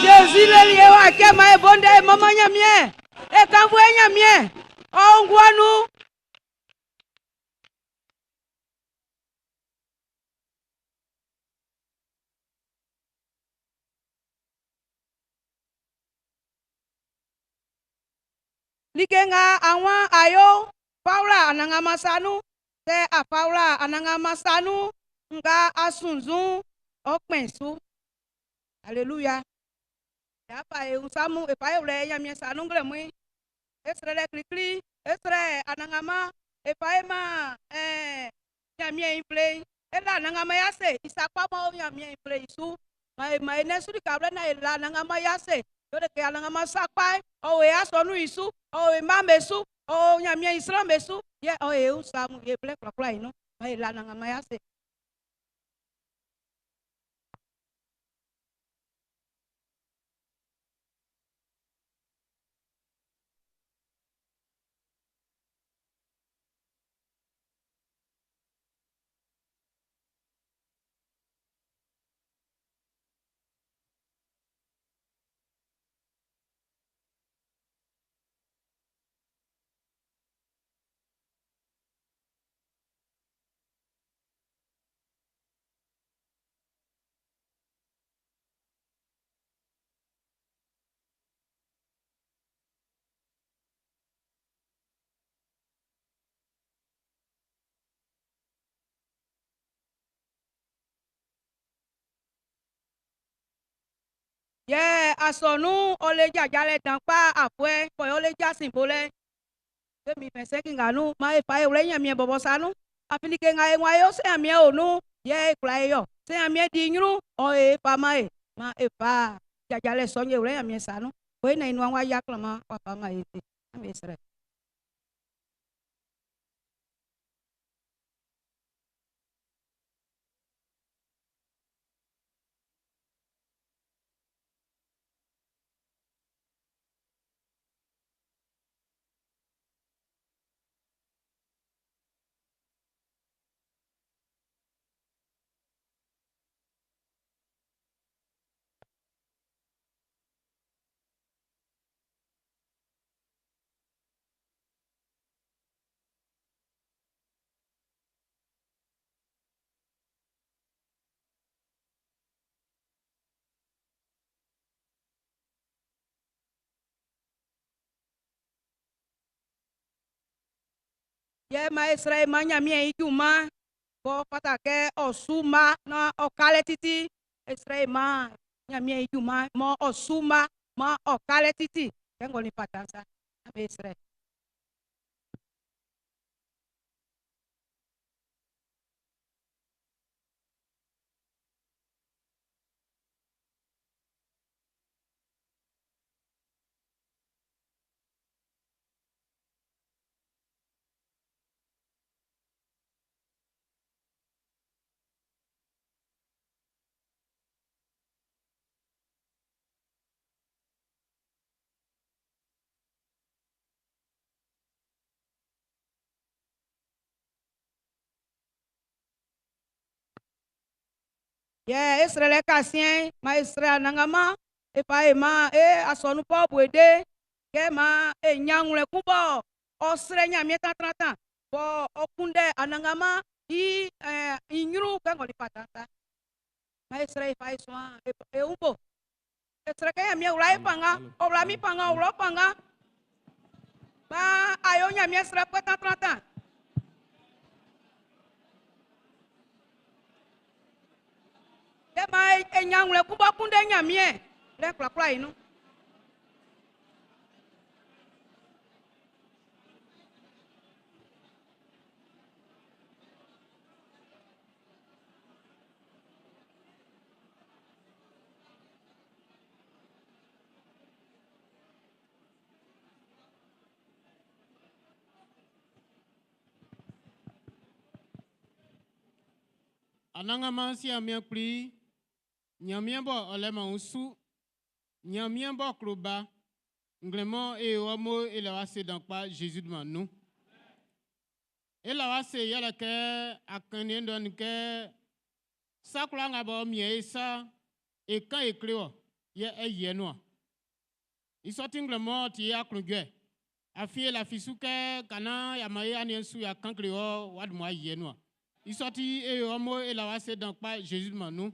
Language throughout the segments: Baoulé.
Zezi leli e wa kɛ man e bo ndɛ e manman Ɲanmiɛn, e kannvun e Ɲanmiɛn, ɔ o nguan nun. Like nga a waan á yó'n, fa wla Anannganman sa nun. Sɛ a fa wla Anannganman sa nun'n, nga a sunnzun'n, ɔ́ kpɛ́n su. Aleluya. Y'a fa e wun sa mun e fa e wlɛ i Ɲanmiɛn sa nun nglɛmun'n. E srɛlɛ klikli, e srɛ Anannganman e fa e man ɛɛ Ɲanmiɛn i nvle'n. E la Anannganman i ase i sa kpa m'ɔ o Ɲanmiɛn i nvle'n i su. Maan e man e nɛn'n su likawlɛ naan e la Anannganman i ase. Yɛle kɛ Anannganman sa kpa'n, ɔ o e asɔnun'n i su, ɔ o e mma'm be su, ɔ o Ɲanmiɛn i sran'm be su, yɛ ɔ o e wun sa mun e blɛ kwlakwla i nun. Maan e la Anannganman i ase. Yɛ asɔnun'n ɔ le jajalɛ dan kpa afuɛ kɔ ɔ le jasin bolɛ. 2025 nga nun'n, maan e fa e wlɛ i Ɲanmiɛn bɔbɔ sa nun. Afin like nga e waan é yó sɛ Ɲanmiɛn o nun'n, yɛ e kwla e yo. Sɛ Ɲanmiɛn di i ɲrun'n, ɔ e fa man e. Maan e fa jajalɛ sɔ'n e wlɛ i Ɲanmiɛn sa nun. Kɔ e naan i nuan w'a yia klanman w'a fa man e ti. An e srɛ. Yɛ maan e srɛ e man Ɲanmiɛn i junman b'ɔ fata kɛ ɔ su mma naan ɔ ka lɛ titi. E srɛ e man Ɲanmiɛn i junman mɔ ɔ su mma maan ɔ ka lɛ titi kɛ ng'ɔ nin fata'n sa. An e srɛ. Yɛ e srɛlɛ kasiɛn'n, maan e srɛ Anannganman e fa e man e asɔnun Pɔɔ de kɛ maan e ɲan wlɛ kun bɔ ɔ srɛ Ɲanmiɛn tantrantan bɔ ɔ kunndɛ Anannganman i ɛɛ i ɲrun kɛ ng'ɔ nin fata'n sa. Maan e srɛ e fa e suan e wun bo. E srɛ kɛ Ɲanmiɛn wla e fanngan, ɔ wla min fanngan, ɔ wla ɔ fanngan. Maan a yo Ɲanmiɛn srɛfuɛ tantrantan. Kɛ maan e ɲan wlɛ kun bɔ kunndɛ Ɲanmiɛn blɛ kwlakwla i nun. Anannganman si Ɲanmiɛn Kpli, Ɲanmiɛn bɔ ɔ lɛman wunsu, Ɲanmiɛn bɔ klo ba, nglɛmɔ e wɔ mo e la wa se dan kpa Zezi dunman nun. E la wa se yɛlɛ kɛ akannin dɔ nin kɛ sa kwlaa nga bɔ miɛn e sa e kan e kle wɔ yɛ e yɛ nua. I sɔ ti nglɛmɔ ti e aklunjuɛ. Afin e lafi su kɛ kana ya ma e aniɛn su ya kan kle wɔ wa dun ayɛ nua. I sɔ ti e wɔ mo e la wa se dan kpa Zezi dunman nun.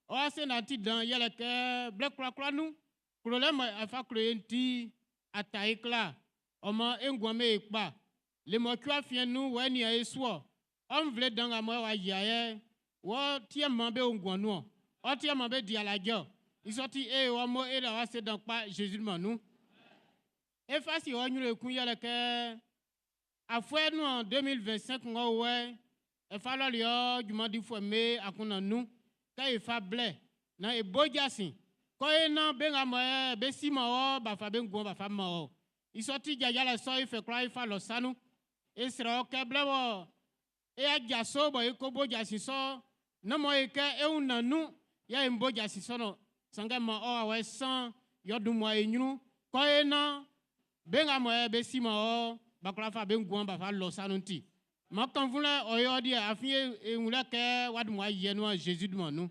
Ɔ wa se nanti dan yɛlɛ kɛ blɛ kwlakwla nun klolɛ mɔ afa klo e ti ata e kla ɔmɔ e nguan me e kpa le mɔcuɛ afiɛn nun wɔ nia e suɔ ɔ nvle dan nga mɔ wa yia yɛ wɔ tie ma be nguan nuɔ ɔ tie ma be di alajɔ i sɔ ti e wɔ mo e la wa se dan kpa Zezi dunman nun. E fa si wɔ ɲrun ekun yɛlɛ kɛ afuɛ nuan 2025 ŋɔ wɛ ɛfa lɔli ɔ junmandifuɛ me akunna nun kɛ e fa blɛ na e bo jasin kɔ e na be nga mɔ ɛ be si ma wɔ ba fa be nguan ba fa ma wɔ i sɔ ti jajala sɔ e fɛ kura e fa lɔ sanu e srɛ ɔ kɛ blɛ wɔ e aja so bɔ e ko bo jasin sɔ na mɔ e kɛ e wun na nu yɛ e bo jasin sɔ nɔ sanngɛ ma ɔ awɛ san yɔ dun mɔ e ɲrun kɔ e na be nga mɔ ɛ be si ma wɔ ba kura fa be nguan ba fa lɔ sanu ti ma kanfun lɛ ɔ yɔ diɛ afin e wun lɛ kɛ wa dun mɔ ayɛ nua Zezi dunman nun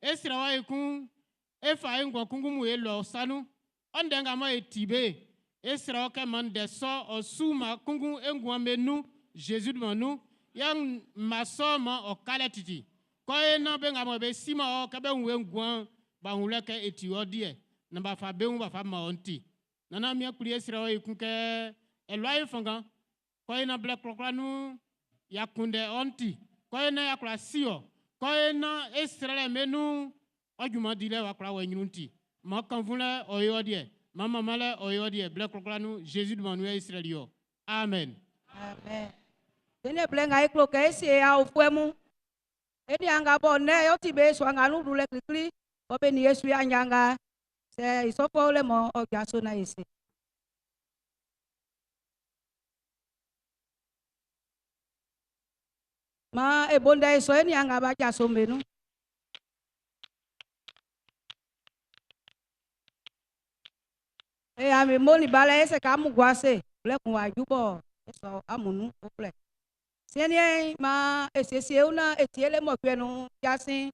e srɛ wɔ ekun e fa e nguan kunkun mu e lɔ sanu ɔ ndɛ nga mɔ e ti be e srɛ wɔ kɛ man ndɛ sɔ ɔ su ma kunkun e nguan be nun Zezi dunman nun yɛ ma sɔ ma ɔ kalɛ titi kɔ e na be nga mɔ be si ma ɔ kɛ be wun e nguan ba wun lɛ kɛ e ti ɔ diɛ na ba fa be wun ba fa ma ɔ ti nana miɛ kpli e srɛ wɔ ekun kɛ ɛlɔa e fangan kɔ e na blɛ klɔklɔ nun ya kunndɛ ɔ ti kɔ e na ya kwla si ɔ kɔ e na e srɛ lɛ me nun ɔ junman dilɛ wa kwla wɔ ɲrun ti ma kanfun lɛ ɔ yɔ diɛ ma mama lɛ ɔ yɔ diɛ blɛ klɔklɔ nun Zezi dunman nun yɛ e srɛli ɔ amen. Amen. Tene blɛ nga e klo kɛ e sie aofuɛ mun. E ni anga bɔ nɛ yɔ ti be so anga nu wlɛ klikli bɔ be ni esu ya nyanga. Sɛ isɔfo le mɔ ɔ jaso na ese. Ma e bonda eso e ni anga ba jaso menu. E ami moli bala ese ka mu guase blɛ kun wa jubɔ eso amunu oplɛ. Siɛnɛ ma esiesie una etiele mɔkpɛ nu jasin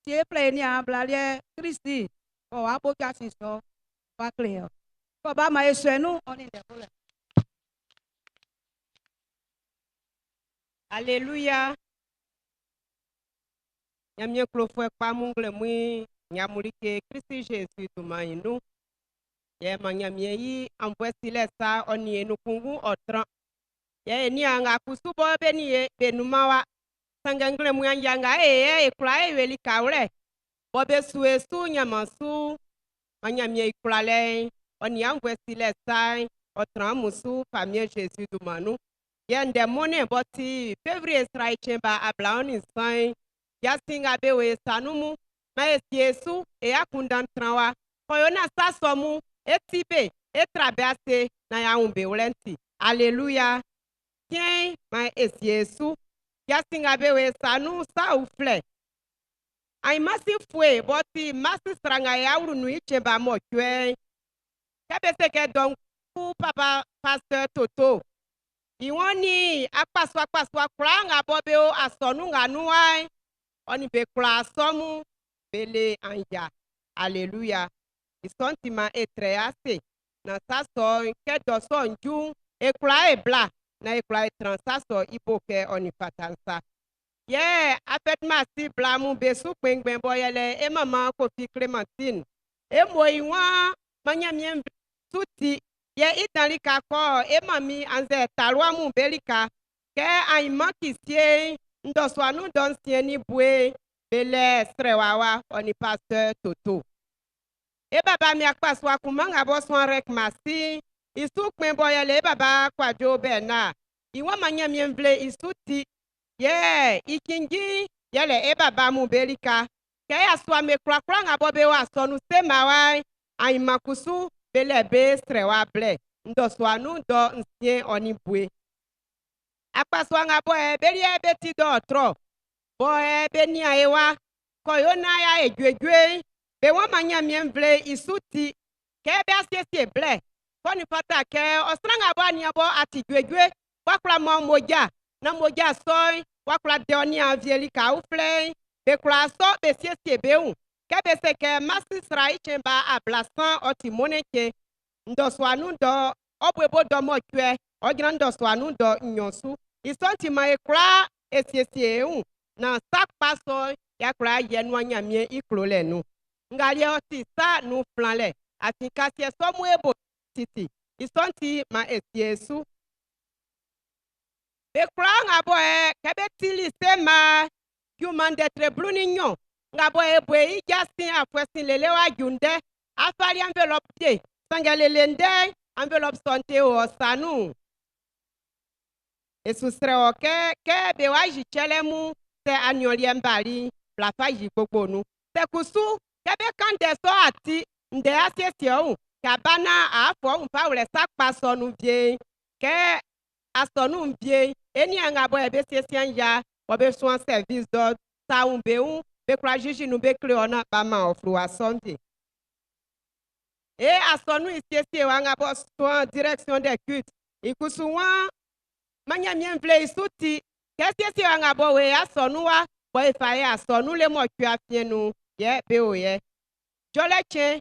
tie plɛ ni ablaliɛ Kristi ɔ wa bo jasin sɔ wa kle yɔ. Kɔ ba ma esue nu ɔni lɛ bolɛ. Alléluia. Ɲanmiɛn klofuɛ kpa mun nglɛmun ɲamulike Kristi Jésus dunman yi nun. Yɛ ma Ɲanmiɛn yi anvɔɛ silɛ sa ɔ nin e nun kunngun ɔ tran. Yɛ e nian nga kusu bɔ be ni ye be nunman wa. Sanngɛ nglɛmun anya nga e yɛ e kwla e yoli kawlɛ. Bɔ be su e su ɲanman su. Ma Ɲanmiɛn i kwlalɛ'n ɔ nin anvɔɛ silɛ sa'n ɔ tran amun su Famiɛn Jésus dunman nun. Yɛ ndɛ mɔnnɛn bɔ ti février sra i cɛn ba 23 jasin nga be wo e sa nun mun ma e sie su e akunndan tran wa kɔyo na sa sɔ mun e ti be e tra be ase na ya wun be wlɛ'n ti alléluia tiɛn ma e sie su jasin nga be wo e sa nun sa uflɛ anyimasi fue bɔ ti masi sra nga e awlu nun i cɛn ba mɔcuɛ'n kɛ be se kɛ dɔnku papa pasteur Toto ìwọ́n ní akpasuakpasua kwlaa nga bɔ be o asɔnu nga nu wa ɔni be kwlaa sɔmu bele anja alléluia ìsɔn ti ma etrɛ ase na sasɔ kɛ dɔsɔ ndzu ekplɔ ebla na ekplɔ etran sasɔ ibo kɛ ɔni fatansa yɛ afɛtumasi blamu be su kpɛngbɛn bɔ yɛlɛ e mama Kofi Clémentine emo iwọn manyamie su ti yɛ idan lika kɔ e mami anzɛ talua mu be lika kɛ anyima kisie ndɔsuanu dɔnsie ni bue bele srɛwawa ɔni pasteur Toto e baba mi akpasua kuma ŋa bɔ sɔn rek masi isu kpɛn bɔ yɛlɛ e baba kwadwo bɛna ìwọ́n manyamie nvle isu ti yɛ ikingi yɛlɛ e baba mu be lika kɛ asuame kurakura ŋa bɔ be wa sɔnu sema wa anyimakusu bele be srɛwa blɛ ndɔsuanu dɔ nsie ɔni bue akpasua ŋa bɔ yɛ belie be ti dɔ ɔtrɔ Bɔ be nian e wa, kɛ ɔ yo naan y'a yo juejue'n, be waan man Ɲanmiɛn nvle'n i su ti. Kɛ be asiesie blɛ, k'ɔ nin fata kɛ ɔ sran nga bɔ a nian bɔ a ti juejue, w'a kwla man mmoja, na mmoja sɔ'n w'a kwla de ɔ niaan wie lika uflɛ'n, be kwla sɔ be siesie be wun. Kɛ be se kɛ Marsi sra i cɛn ba 30 ɔ ti mɔnnɛn cɛn. Ndɔsua nun dɔ ɔ bo dɔ mɔcuɛ, ɔ jran ndɔsua nun dɔ nnyɔn su. I sɔ'n ti man e kwlaa e siesie e wun na sa kpa sɔ'n y'a kwla yɛ nuan Ɲanmiɛn i klolɛ nun. Ngaliɛ ɔ ti sa nun flanlɛ, atin kasiɛ sɔ mun e bo titi. I sɔ'n ti man e sie e su. Be kwlaa nga bɔ kɛ be tili sema junman ndɛ tre 12 nga bɔ e bo i jasin afuɛ sin lele wa ju ndɛ afali enveloppe bie sanngɛ lele ndɛ enveloppe sɔ'n te o ɔ sa nun. E su srɛ wɔ kɛ kɛ be wa yi cɛlɛ mun sɛ aniɔliɛ'n bali bla fa yi gbogbo nun. Sɛ kusu kɛ be kan ndɛ sɔ ati ndɛ asiesie ɔ wun kɛ aba na afɔ wun fa wlɛ sa kpa sɔ nun bie kɛ asɔnun bie e nian nga bɔ e be siesie ya bɔ be suan service dɔ sa wun be wun be kwla jiji nun be kle ɔ na ba ma ɔ fluwa sɔ'n bie. E asɔnun i siesie wa nga bɔ suan direction des cultes i kusu wan ma Ɲanmiɛn nvle i su ti kɛ siesie wa nga bɔ we asɔnun wa bɔ e fa ye asɔnun le mɔcuɛ afiɛn nun yɛ be o yɛ. Jɔlɛ cɛn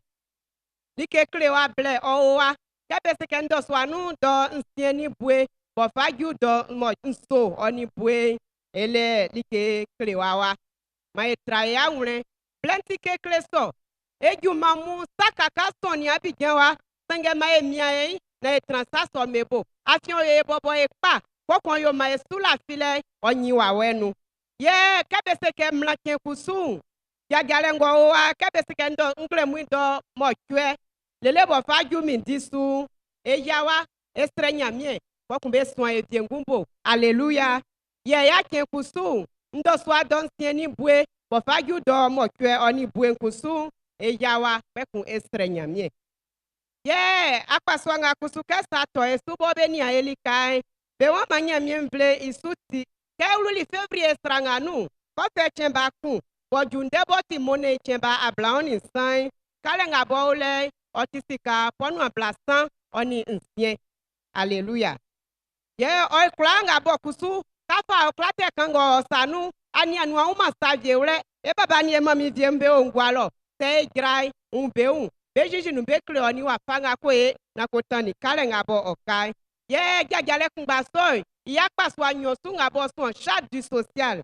like kle wa blɛ ɔ o wa kɛ be se kɛ ndɔsua nun dɔ nsiɛn ni bue bɔ fa ju dɔ mɔ nso ɔ ni bue ele like kle wa wa. Ma e tra e awlɛn blɛ ti kekle sɔ e junman mun sa kaka sɔn ni Abidjan wa sanngɛ ma e mia e na e tran sa sɔ me bo afiɛn o ye bɔbɔ e kpa kɔkɔn yo ma e su lafilɛ ɔ nyi wawɛ nu. Yɛ kɛ be se kɛ mla cɛn kusu'n jajalɛ ngɔ o wa kɛ be se kɛ ndɔ nglɛmui dɔ mɔcuɛ lele bɔ fa ju min di su e ya wa e srɛ Ɲanmiɛn kɔkun be suan e diengun bo alléluia. Yɛ ya cɛn kusu'n ndɔsua dɔ nsiɛn ni bue bɔ fa ju dɔ mɔcuɛ ɔ ni bue kusu'n e ya wa kpɛkun e srɛ Ɲanmiɛn. Yɛ akpasua nga kusu kɛ sa tɔ e su bɔ be nian e lika'n be wɔn ma Ɲanmiɛn nvle i su ti kɛ wluli février sra nga nun kɔfɛ cɛn ba kun bɔ ju ndɛ bɔ ti mɔnnɛn cɛn ba 23 kalɛ nga bɔ o lɛ ɔ ti sika pɔnu 36. Alléluia. Yɛ ɔ kwlaa nga bɔ kusu kafa ɔ kwla tɛ kan ngɔ sa nun anian nu awo ma sa vie wlɛ e baba ni e mami vie be o ngua lɔ sɛ e dzra ŋu be ŋu be dzidzi nu be kle ɔ ni wa fa nga ko ye na ko tan ni kalɛ nga bɔ ɔ ka yɛ dzadzalɛ kungba sɔe ya kpasua nyɔsu nga bɔ sɔn charte du social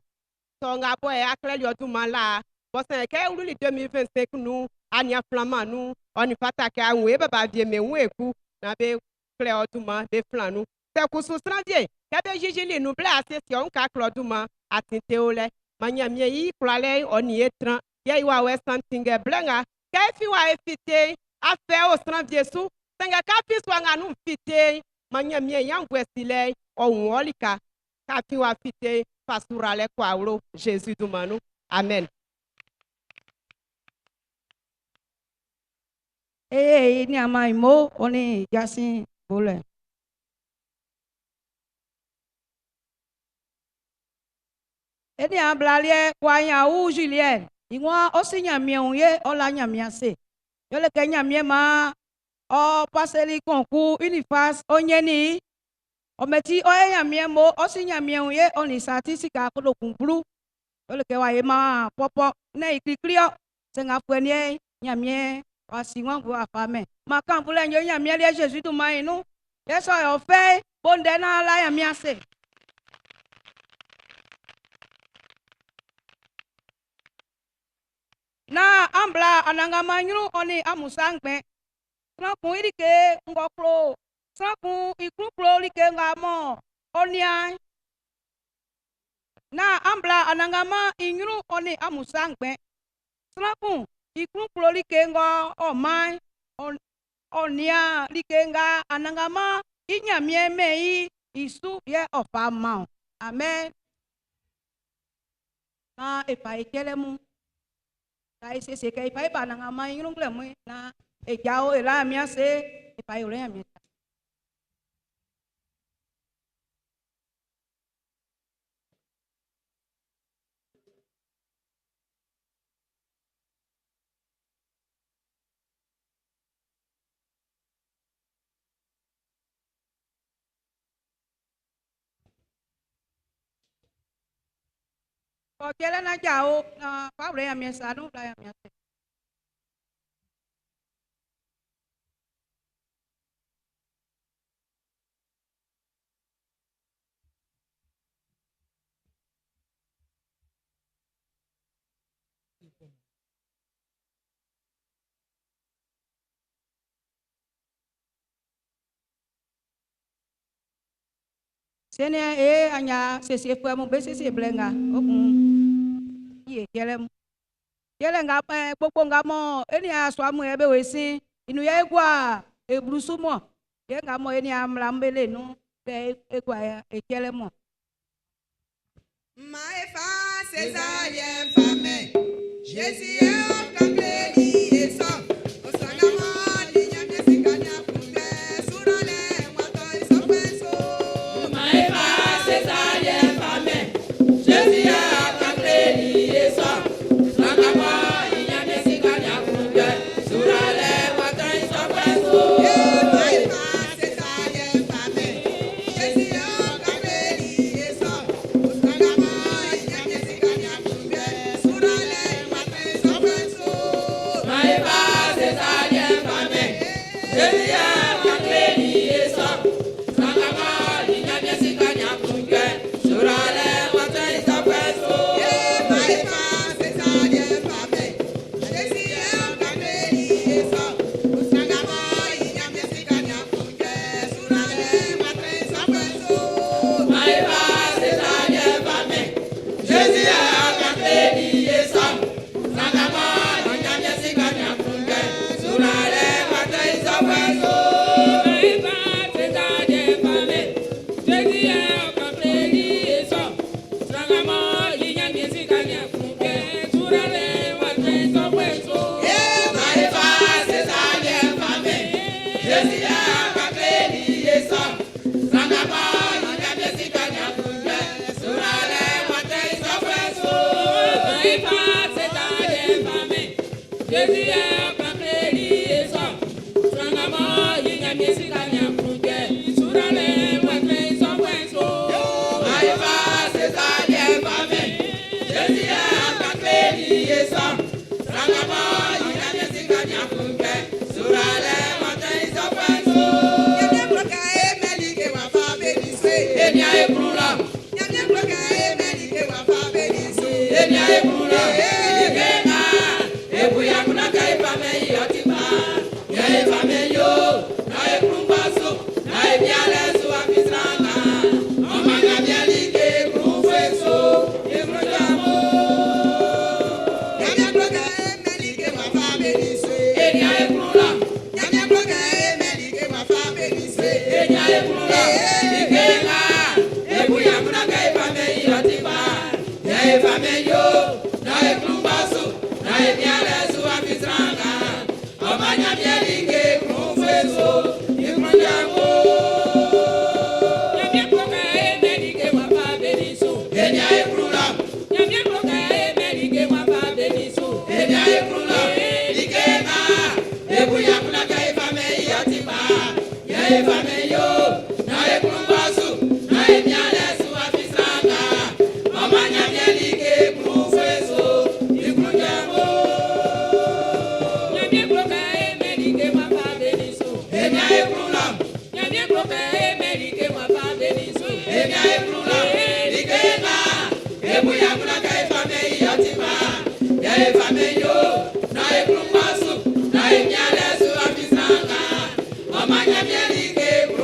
sɔ nga bɔ e aklɛli ɔ duma la bɔsɛn kɛ wluli 2025 nu ania flama nu ɔ ni fata kɛ aŋu e baba vie me ŋu eku na be kle ɔ duma be flan nu sɛ kusu sran vie kɛ be dzidzili nu ble asiesie ɔ ŋu ka klɔ duma atinte o lɛ ma Ɲanmiɛn yi kwlalɛ ɔ ni e tran yɛ iwa wɛ santingɛ blɛ nga kɛ efi wa efite afɛ o sran vie su sɛngɛ kafi sua nga nu fite ma Ɲanmiɛn yanvue si lɛ ɔ wun ɔ lika kafi wa fite fasura lɛ kɔ awlo Jésus dunman nun amen. Eye ni ama imo oni jasin bolɛ. Eni ablaliɛ kwa wu Julien. Ìwọ̀n ó sì Ɲanmiɛn wun ye ɔ la Ɲanmiɛn ase. Yɔle kɛ Ɲanmiɛn ma ɔ paseli concours Unifas ɔ nyɛni. Ɔmɛti ɔ ye Ɲanmiɛn mo ɔ si Ɲanmiɛn wun ye ɔ ni sati sika kodokun blu. Yɔle kɛ wa ye ma pɔpɔ ne iklikli ɔ sɛŋa fuɛ ni ye Ɲanmiɛn wa si wọn bu afa mɛ. Ma kan fulɛ nyo Ɲanmiɛn liɛ Jésus dunman yi nu. Yɛsɔ yɔ fɛ bonde na la Ɲanmiɛn ase. Na ambla anangama ɲrun ɔni amusa ŋgbɛ. Sran kun i like ŋgɔklo sran kun i kluklo like ŋa mɔ ɔnia. Na ambla anangama i ɲrun ɔni amusa ŋgbɛ. Sran kun i kluklo like ŋgɔ ɔman ɔnia like ŋa anangama i Ɲanmiɛn mɛ i isu yɛ ɔfa ma o. Amen. Na efa ekele mu. Ka esese kɛ efa eba anangama i ɲrun gblɛ mu na edzawo ela mia se efa yi wòle mia. Ɔ cɛlɛ na jao na fa wlɛ Ɲanmiɛn sa nun wla Ɲanmiɛn ase. Sɛnɛ e anya siesie mun be siesie blɛ nga o kun ye cɛlɛ mu. Cɛlɛ nga gbogbo nga mɔ e ni asua mu yɛ be wo sin inu yɛ egua eblusu mɔ yɛ nga mɔ e ni amla be le nu bɛ egua ecɛlɛ mɔ. Maan e fa Sezar liɛ'n fa mɛn Zezi yɛ ɔ kan kleli e sɔ. Sran nga m'ɔ di Ɲanmiɛn sika nin aklunjuɛ suralɛ'n w'a tɔ i sɔfuɛ'n su. Maan e fa Sezar liɛ'n fa mɛn Zezi yɛ ɔ kan kleli e sɔ. Sran nga m'ɔ di Ɲanmiɛn sika nin aklunjuɛ suralɛ'n w'a tɔ i sɔfuɛ'n su. Maan e fa Sezar liɛ'n fa mɛn Zezi yɛ ɔ kan kleli e sɔ. Sran nga m'ɔ di Ɲanmiɛn sika nin aklunjuɛ suralɛ'n w'a tɔ i sɔfuɛ'n su. Maan e fa Sezar liɛ'n fa mɛn Zezi yɛ ɔ kan kleli e sɔ. Sran nga m'ɔ di Ɲanmiɛn sika nin aklunjuɛ suralɛ'n w'a tɔ i sɔfuɛ'n su. Maan e fa Sezar liɛ'n fa mɛn Zezi yɛ ɔ kan kleli e sɔ. Sran nga m'ɔ di Ɲanmiɛn sika nin aklunjuɛ suralɛ'n w'a tɔ i sɔfuɛ'n su. Maan e fa Sezar liɛ'n fa mɛn Zezi yɛ ɔ kan kleli e sɔ. Sran nga m'ɔ di Ɲanmiɛn sika nin aklunjuɛ suralɛ'n w'a tɔ i sɔfuɛ'n su. Maan e fa Sezar liɛ'n fa mɛn Zezi yɛ ɔ kan kleli e sɔ. Sran nga m'ɔ di Ɲanmiɛn sika nin aklunjuɛ suralɛ'n w'a tɔ i sɔfuɛ'n su. Maan e fa Sezar liɛ'n fa mɛn Zezi yɛ ɔ kan kleli e sɔ. Sran nga m'ɔ di Ɲanmiɛn sika nin aklunjuɛ suralɛ'n w'a tɔ i sɔfuɛ'n su. Maan e fa Sezar liɛ'n fa mɛn Zezi yɛ ɔ kan kleli e sɔ. Sran nga m'ɔ di Ɲanmiɛn sika nin aklunjuɛ suralɛ'n w'a tɔ i sɔfuɛ'n su. Maan e fa Sezar liɛ'n fa mɛn Zezi yɛ ɔ kan kleli e sɔ. Sran nga m'ɔ di Ɲanmiɛn sika nin aklunjuɛ suralɛ'n w'a tɔ i sɔfuɛ'n su. Ɲanmiɛn klo kɛ e mɛn like wafa benin su. E nian e klun lɔ. Ɲanmiɛn klo kɛ e mɛn like wafa benin su. E nian e klun lɔ. Like nga e bu i akunndan kɛ e fa mɛn i ɔ ti kpa. Yɛ e fa mɛn i o, nán e klun kpa su, nán e mianlɛ su afin sran nga ɔ man Ɲanmiɛn like klun-ufue su, i klun jɔ mo. Ɲanmiɛn klo kɛ e mɛn like wafa benin su. E nian e klun lɔ. Ɲanmiɛn klo kɛ e mɛn like wafa benin su. E nian e klun lɔ. Like nga e bu i akunndan kɛ e fa mɛn i ɔ ti kpa. Yɛ e fa mɛn i o, nán e klun kpa su, nán e mianlɛ su afin sran nga ɔ man Ɲanmiɛn like klun-ufue su, i klun jɔ mo. Ɲanmiɛn klo kɛ e mɛn like wafa benin su. E nian e klun lɔ. Ɲanmiɛn klo kɛ e mɛn like wafa benin su. E nian e klun lɔ. Like nga e bu i akunndan kɛ e fa mɛn i ɔ ti kpa. Yɛ e fa mɛn i o, nán e klun kpa su, nán e mianlɛ su afin sran nga ɔ man Ɲanmiɛn like klun-ufue su, i klun jɔ mo. Ɲanmiɛn klo kɛ e mɛn like wafa benin su. E nian e klun lɔ. Ɲanmiɛn klo kɛ e mɛn like wafa benin su. E nian e klun lɔ. Like nga e bu i akunndan kɛ e fa mɛn i ɔ ti kpa. Yɛ e fa mɛn i o, nán e klun kpa su, nán e mianlɛ su afin sran nga ɔ man Ɲanmiɛn like.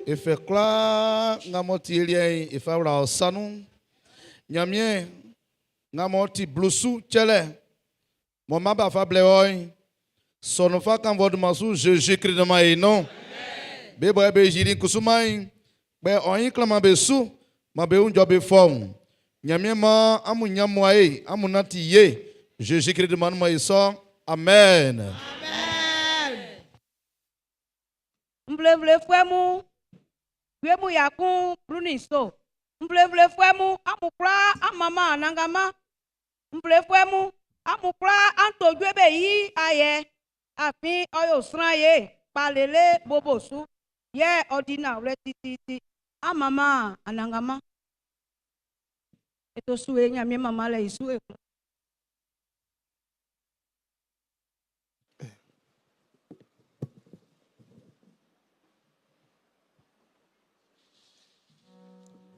Efe kwlaa nga m'ɔ ti e liɛ'n e fa wla ɔ sa nun. Ɲanmiɛn nga m'ɔ ti blusu cɛlɛ mɔ man b'a fa blɛ wɔ'n, sɔ nun fa kan vɔ dunman su Zezi Krist dunman e nun. Be bɔ be yili kusuman'n, kpɛ ɔ nyin klanman be su, man be wun jɔ be fɔun. Ɲanmiɛn man amun ɲan muae, amun nanti ye. Zezi Krist dunman nun man e sɔ. Amen. Nvlenvlefuɛ mun, wie mun 117. Nvlenvlefuɛ mun, amun kwlaa an manman Anannganman. Nvlefuɛ mun, amun kwlaa an to jue be yi i ayɛ, afin ɔ yo sran ye kpa lele bobo su, yɛ ɔ di nanwlɛ tititi. An manman Anannganman. E to su e Ɲanmiɛn manmanlɛ i su ekun.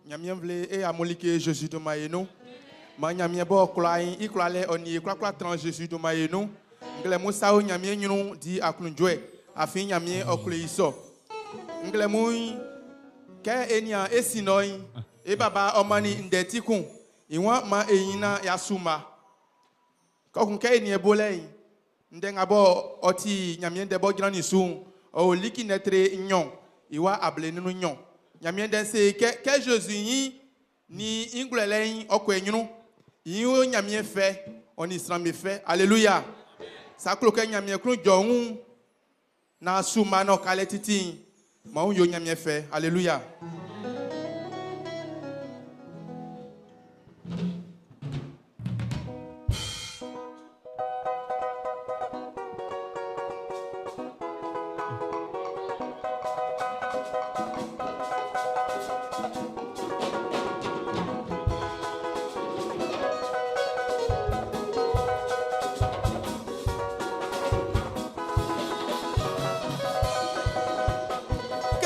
Ɲanmiɛn nvle e amun like Jésus dunman ye nun. Man Ɲanmiɛn b'ɔ kwla i kwlalɛ ɔ nin e kwlakwla tran Jésus dunman ye nun. Nglɛmun sa o Ɲanmiɛn ɲrun di aklunjuɛ, afin Ɲanmiɛn ɔ klo i sɔ. Nglɛmun'n, kɛ e nian e sin lɔ'n, e baba ɔ mannin ndɛ ti kun. I waan man e ɲin naan y'a su mma. Kɔkun kɛ e nian e bolɛ'n, ndɛ nga bɔ ɔ ti Ɲanmiɛn ndɛ b'ɔ jrannin su'n, ɔ o Liki nɛtre nnyɔn i wa 22. Ɲanmiɛn ndɛ'n se kɛ, kɛ Zezi yi nin i ngwlɛlɛ'n ɔ kɔ i ɲrun, i yo Ɲanmiɛn fɛ, ɔ nin sran be fɛ. Aleluya! Sa klo kɛ Ɲanmiɛn klun jɔ wun naan su man ɔ kalɛ titi'n, man wun yo Ɲanmiɛn fɛ. Aleluya!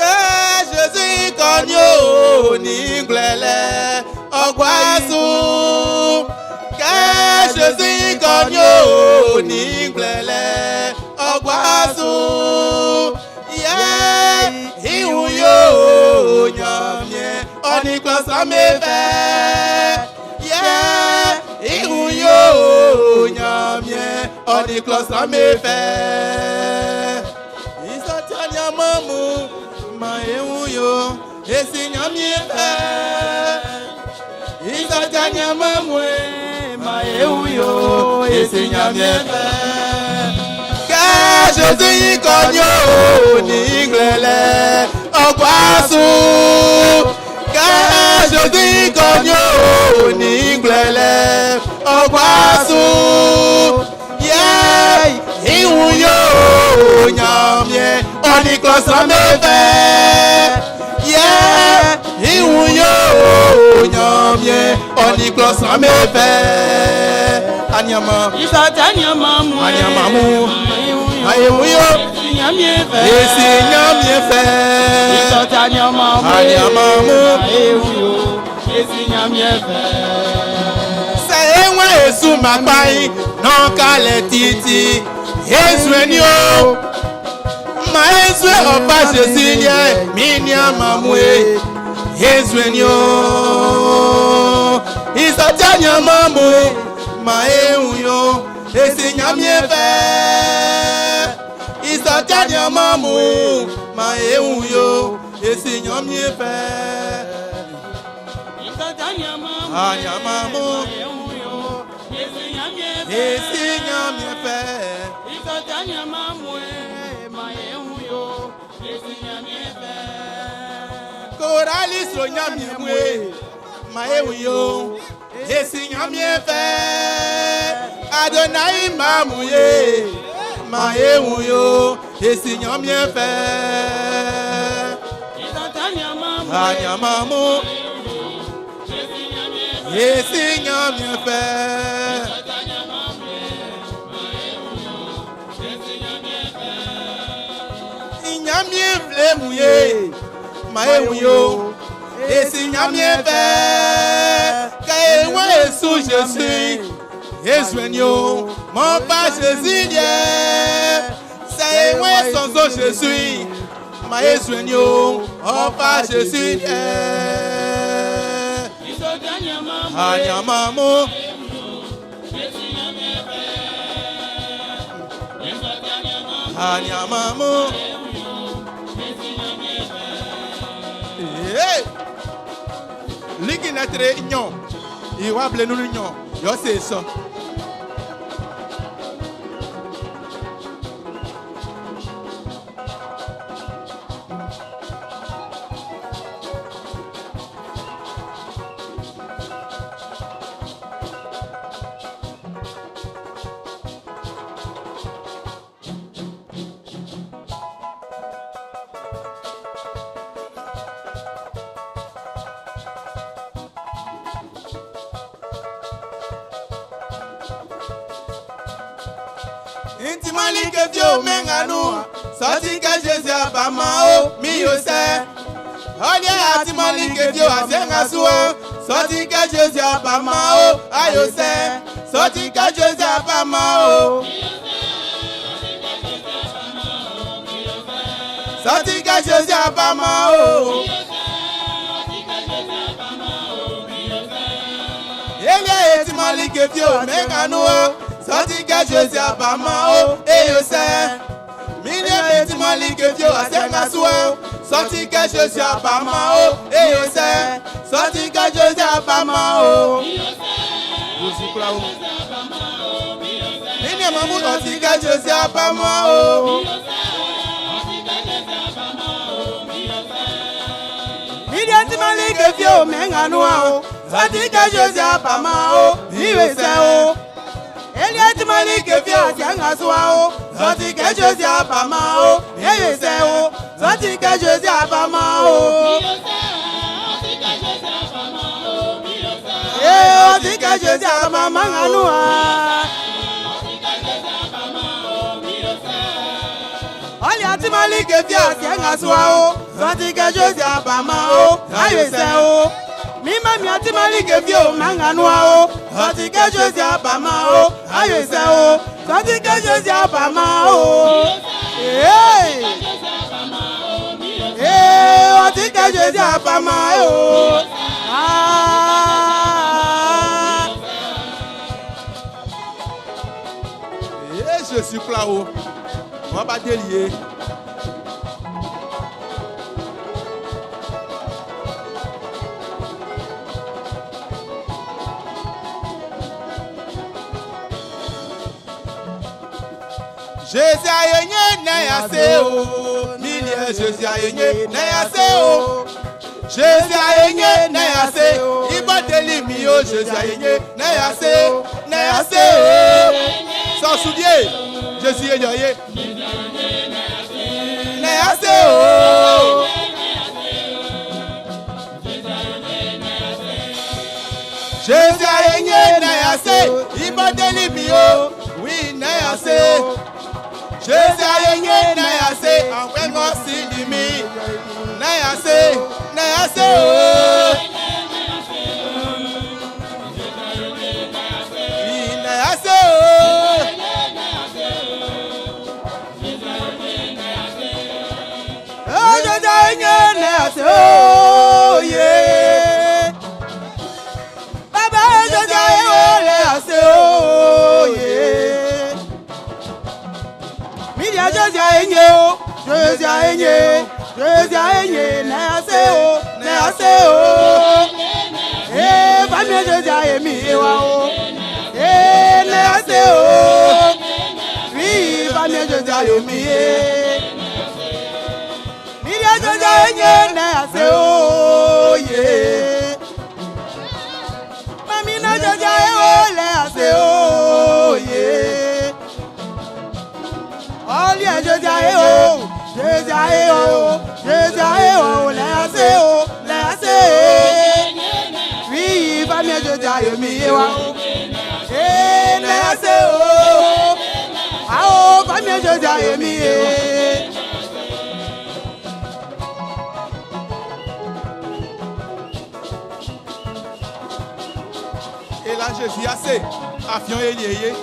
Kɛ Zezi kɔni o ní ngwlɛlɛ ɔ gua su. Kɛ Zezi kɔni o ní ngwlɛlɛ ɔ gua su. Yɛ i wun yo Ɲanmiɛn ɔ nin klɔ sran'm be fɛ. Yɛ i wun yo Ɲanmiɛn ɔ nin klɔ sran'm be fɛ. I sɔ ti aniaan mun, maan e wun yo e Si Ɲanmiɛn fɛ. I sɔ ti aniaan mun, maan e wun yo e Si Ɲanmiɛn fɛ. Kɛ Zezi kɔni o ní ngwlɛlɛ ɔ gua su. Kɛ Zezi kɔni o ní ngwlɛlɛ ɔ gua su. Yɛ i wun yo Ɲanmiɛn ɔ nin klɔ sran'm be fɛ. Yɛ i wun yo Ɲanmiɛn ɔ nin klɔ sran'm be fɛ. Aniaman, aniaman mun, ayi wun yo e Si Ɲanmiɛn fɛ. Aniaman mun, sɛ e wan e su ma kpa'n, nán ka lɛ titi. E nzuɛn ni o, ma e nzuɛn ɔ fa Zezi liɛ'n, min niaman mun e. E nzuɛn ni o, i sɔ ti aniaman mun, ma e wun yo e Si Ɲanmiɛn fɛ. I sɔ ti aniaman mun, ma e wun yo e Si Ɲanmiɛn fɛ. Aniaman mun, e Si Ɲanmiɛn fɛ. Ko Orali sro Ɲanmiɛn mun e, ma e wun yo, e si Ɲanmiɛn fɛ. Adonai mamu ye, ma e wun yo, e si Ɲanmiɛn fɛ. Anyamamu, e si Ɲanmiɛn fɛ. Ɲanmiɛn nvle mun ye, ma e wun yo, e si Ɲanmiɛn fɛ. Kɛ e wun e su Jésus, e zuɛn yo, mɔ fa Jésus liɛ. Sɛ e wun e sɔnzɔn Jésus, ma e zuɛn yo, ɔ fa Jésus liɛ. Anyamamu. Anyamamu. Hey! Ligi na tre nyo. Iwa ble nunu nyo. Yo se so. Nti malike fi o menganu, sọtí kẹ Jésù àbámọ́ o, mi yóò sẹ́. Ọdẹ àti malike fi o àṣẹ́ngàsúwọ́, sọtí kẹ Jésù àbámọ́ o, ayò sẹ́. Sọtí kẹ Jésù àbámọ́ o. Sọtí kẹ Jésù àbámọ́ o. Ele eti malike fi o menganu o, sọtí kẹ Jésù àbámọ́ o, eyo sẹ́. Mílíọ̀nù eti malike fi o àṣẹ́ngàsúwọ́, sọtí kẹ Jésù àbámọ́ o, eyo sẹ́. Sọtí kẹ Jésù àbámọ́ o. Mílíọ̀nù mú sọtí kẹ Jésù àbámọ́ o. Mídìí tí máa lè ké fi o mẹ́ngànú wa o. Sọ́tí kẹ́sọ̀ sí àbámá o, ìwé sẹ́ o. Elie tí máa lè ké fi àti ẹ̀ngàsú wa o. Sọ́tí kẹ́sọ̀ sí àbámá o, ìwé sẹ́ o. Sọ́tí kẹ́sọ̀ sí àbámá o. Ee, ọtí kẹ́sọ̀ sí àbámá ngànú wa. Ọlì àti máa lè ké fi àti ẹ̀ngàsú wa o. Sọ́tí kẹ́sọ̀ sí àbámá o, ìwé sẹ́ o. Mímọ́ mi àti máa lè ké fi o mẹ́ngànú wa o. Sọ́tí kẹ́sọ̀ sí àbámá o, ìwé sẹ́ o. Sọ́tí kẹ́sọ̀ sí àbámá o. Ee, ee, ọtí kẹ́sọ̀ sí àbámá o. Ah. Eh, Jésus kura o, wọ́n bá délì ye. Jésus ayenye na ya se o, milie Jésus ayenye na ya se o. Jésus ayenye na ya se, ibà délì mi o, Jésus ayenye na ya se, na ya se o. Sọ̀sùdíè, Jésus yẹ yọ ye. Na ya se o. Jésus ayenye na ya se, ibà délì mi o, oui na ya se. Jésus ayenye na ya se, àwọn ẹ̀ngọ́ sí di mi. Na ya se, na ya se o. Na ya se o. Ojojo enye na ase oye. Bàbá ojojo ewo le ase oye. Mídìí ojojo enye o, ojojo enye, ojojo enye na ase o, na ase o. Ee fami ojojo emi ewa o, ee na ase o. Fi fami ojojo emi e. Mídìí ojojo enye na ase o. aye o, Jésus aye o, lè ase o, lè ase. Oui, famiye Jésus aye mi ye wa o. Eh, lè ase o. Ao, famiye Jésus aye mi ye. Et là, Jésus assez. Afion Elieye.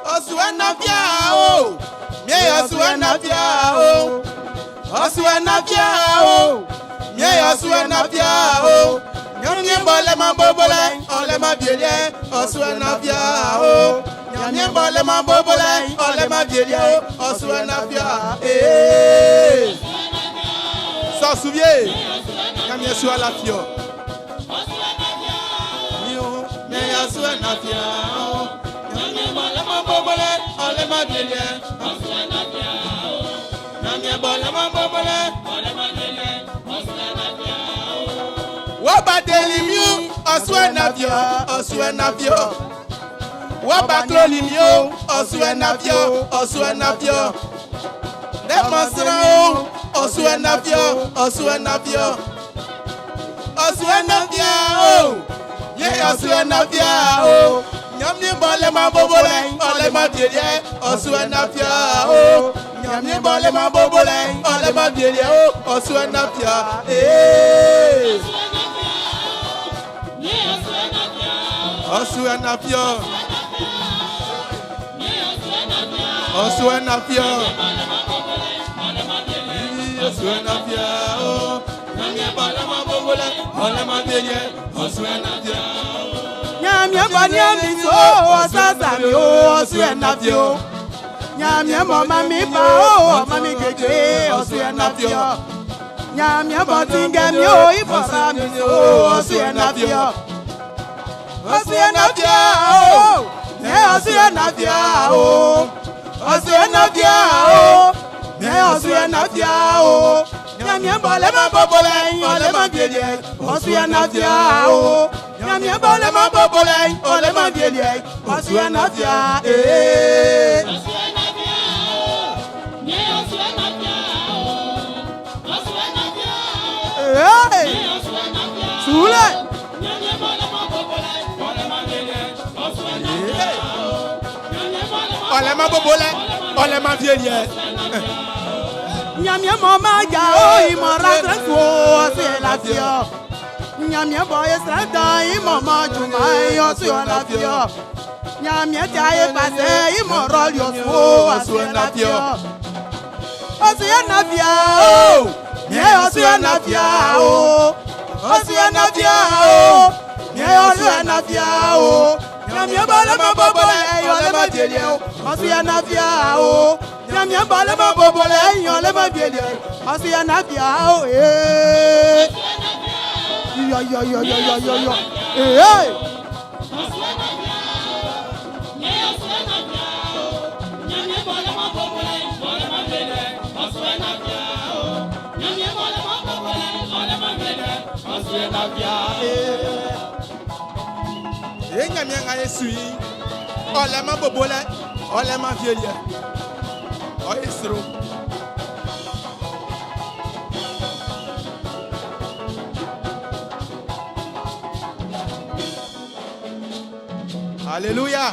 Osuenafia o, mie osuenafia o, osuenafia o, mie osuenafia o. Nyamie bɔ lɛ ma bobo lɛ, ɔlɛ ma bielie, osuenafia o. Nyamie bɔ lɛ ma bobo lɛ, ɔlɛ ma bielie o, osuenafia ee. Sɔ souvie, nyamie sua la fiɔ. Mie osuenafia o. Nyamie bɔ lɛ ma bobo lɛ, ɔlɛ ma bielie, Nyamie bɔ lɛ ma bobo lɛ. Wọ́n bá deli mi o, ọ̀sùn ẹ̀nàfíọ́, ọ̀sùn ẹ̀nàfíọ́. Wọ́n bá klóli mi o, ọ̀sùn ẹ̀nàfíọ́, ọ̀sùn ẹ̀nàfíọ́. Lẹ́mọ̀ sẹ́rẹ̀ o, ọ̀sùn ẹ̀nàfíọ́, ọ̀sùn ẹ̀nàfíọ́. Ọ̀sùn ẹ̀nàfíọ́ o, yé ọ̀sùn ẹ̀nàfíọ́ o. Nyamie bọ̀ lẹ́ ma bóbó lẹ́, ọ̀lẹ́ ma bìẹ́lẹ́, ọ̀sùn ẹ̀nàfíọ́ o. Nyamie bọ̀ lẹ́ ma bóbó lẹ́, ọ̀lẹ́ ma bìẹ́lẹ́ o, ọ̀sùn ẹ̀nàfíọ́ ee. Ọ̀sùn ẹ̀nàfíọ́. Ọ̀sùn ẹ̀nàfíọ́. Ọ̀sùn ẹ̀nàfíọ́ o. Nyamie bọ̀ lẹ́ ma bóbó lẹ́, ọ̀lẹ́ ma bìẹ́lẹ́, ọ̀sùn ẹ̀nàfíọ́. Nyamie bɔ ní mi so ọ̀sásà mi o, ọ̀sùn ẹ̀nàfíọ́. Nyamie bɔ ma mi fa o, ọ̀ma mi gègé, ọ̀sùn ẹ̀nàfíọ́. Nyamie bɔ tingẹ mi o, ìfọ̀rọ̀ mi so, ọ̀sùn ẹ̀nàfíọ́. Ọ̀sùn ẹ̀nàfíọ́ o, ní ọ̀sùn ẹ̀nàfíọ́ o. Ọ̀sùn ẹ̀nàfíọ́ o, ní ọ̀sùn ẹ̀nàfíọ́ o. Nyamie bɔ lẹ́ ma bóbó lẹ́, ọ̀lẹ́ ma bìẹ́lẹ́, ọ̀sùn ẹ̀nàfíọ́ o. Nyamie bɔ lẹ́ ma bóbó lẹ́, ọ̀lẹ́ ma bìẹ́lẹ́, ọ̀sùn ẹ̀nàfíọ́ ee. Ee. Sule. Ọ̀lẹ́ ma bóbó lẹ́, ọ̀lẹ́ ma bìẹ́lẹ́. Nyamie mɔ ma dza o, ìmọ̀ra sẹ́ so ọ̀sùn ẹ̀nàfíọ́. Nyamie bɔ esrɛ dan ìmọ̀ ma jùmọ̀ ọ̀sùn ẹ̀nàfíọ́. Nyamie tí a yé pàṣẹ ìmọ̀rọ̀ yọ̀ so ọ̀sùn ẹ̀nàfíọ́. Ọ̀sùn ẹ̀nàfíọ́ o, ní ọ̀sùn ẹ̀nàfíọ́ o. Ọ̀sùn ẹ̀nàfíọ́ o, ní ọ̀sùn ẹ̀nàfíọ́ o. Nyamie bɔ lẹ́ ma bóbó lẹ́, ọ̀lẹ́ ma bìẹ́lẹ́ o. Ọ̀sùn ẹ̀nàfíọ́ o. Nyamie bɔ lẹ́ ma bóbó lẹ́, ọ̀lẹ́ ma bìẹ́lẹ́. Ọ̀sùn ẹ̀nàfíọ́ o. Ee. Yọ yọ yọ yọ yọ yọ yọ. Ee. Ye nyamie ŋa ye sui, ọ̀lẹ́ ma bóbó lẹ́, ọ̀lẹ́ ma bìẹ́lẹ́. Ọ̀ esro. Alléluia.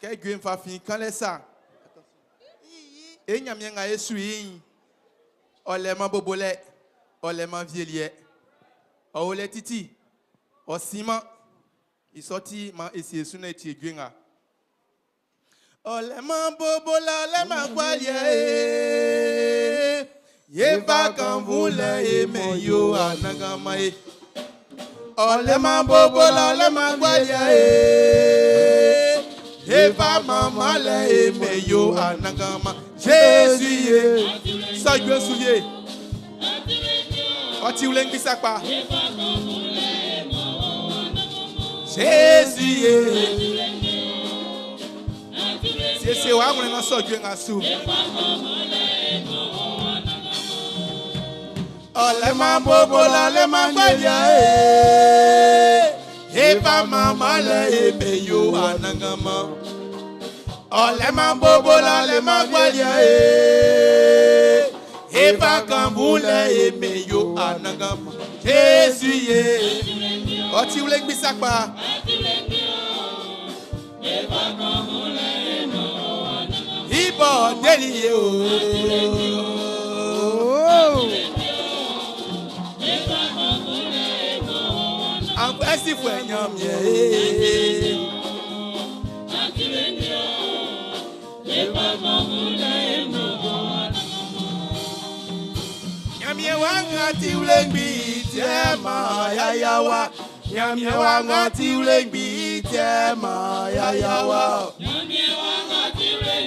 Kɛ gbe nfa fi kan lɛ sa. E nyamie ŋa ye sui, ɔlɛ ma bóbó lɛ, ɔlɛ ma bìẹ́lẹ́. Ɔwɔ lɛ titi, ɔsima, isɔti ma esi esu na eti egbe ŋa. Ɔlɛ ma bóbó lɛ, ɔlɛ ma gbaliɛ ye. Ye fa kan fún lɛ ye mɛ yo anagama ye. Ɔlɛ ma bóbó lɛ, ɔlɛ ma gbaliɛ ye. Ye fa mama lɛ ye mɛ yo anagama. Jésus ye. Sɔ jue su ye. Ɔ ti wlengbi sakpa. Jésus ye. Siesie wɔ awlɛn na sɔ jue nga su. Ɔlɛ bobo la lɛ ma gbalia ee. Efa mama lɛ ebe yo anangama. Ɔlɛ ma bobo la lɛ ma gbalia ee. Efa kambu lɛ ebe yo anangama. Jésus ye. Ɔti wlengbi sakpa. Ibɔ deli ye o. Agbẹ́sìfò ẹ̀yàn mi ẹ̀. Nyamie wa ŋa ti wlengbi tiɛ ma yaya wa. Nyamie wa ŋa ti wlengbi tiɛ ma yaya wa.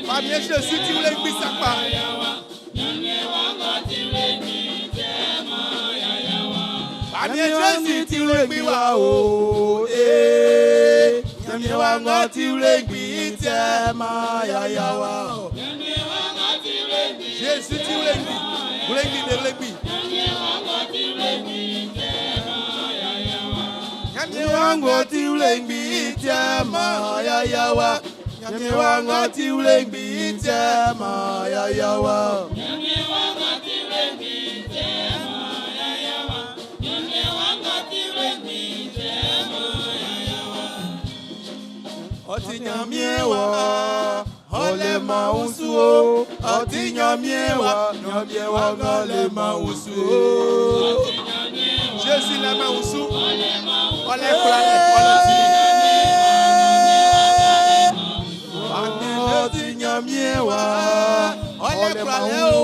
Famie Jésus ti wlengbi sakpa. Famie Jésus ti wlengbi wa o. Ee. Nyamie wa ŋa ti wlengbi tiɛ ma yaya wa. Jésus ti wlengbi. Wlengbi de wlengbi. Nyamie wa ŋa ti wlengbi tiɛ ma yaya wa. Nyamie wa ŋa ti wlengbi tiɛ ma yaya wa. Ɔti nyamie wa, ɔlɛ ma ń su o. Ɔti nyamie wa, nyamie wa ŋɔlɛ ma ń su o. Jésus lɛ ma ń su. Ɔlɛ kura lɛ ɔlɛ ti. Ɔti nyamie wa, ɔlɛ kura lɛ o.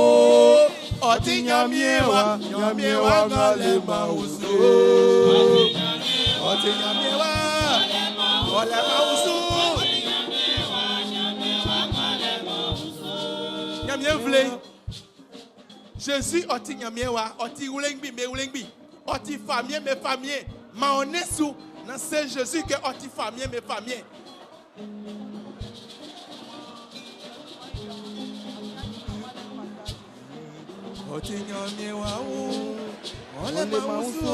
Ɔti nyamie wa, nyamie wa ŋɔlɛ ma ń su o. Ɔti nyamie wa, ɔlɛ ma ń su. Nyamie vle. Jésus ɔti nyamie wa, ɔti wlengbi me wlengbi, ɔti famie me famie. Ma on est sous dans c'est Jésus que ɔti famie me famie. Ɔti nyamie wa o, ɔlɛ ma ń su o.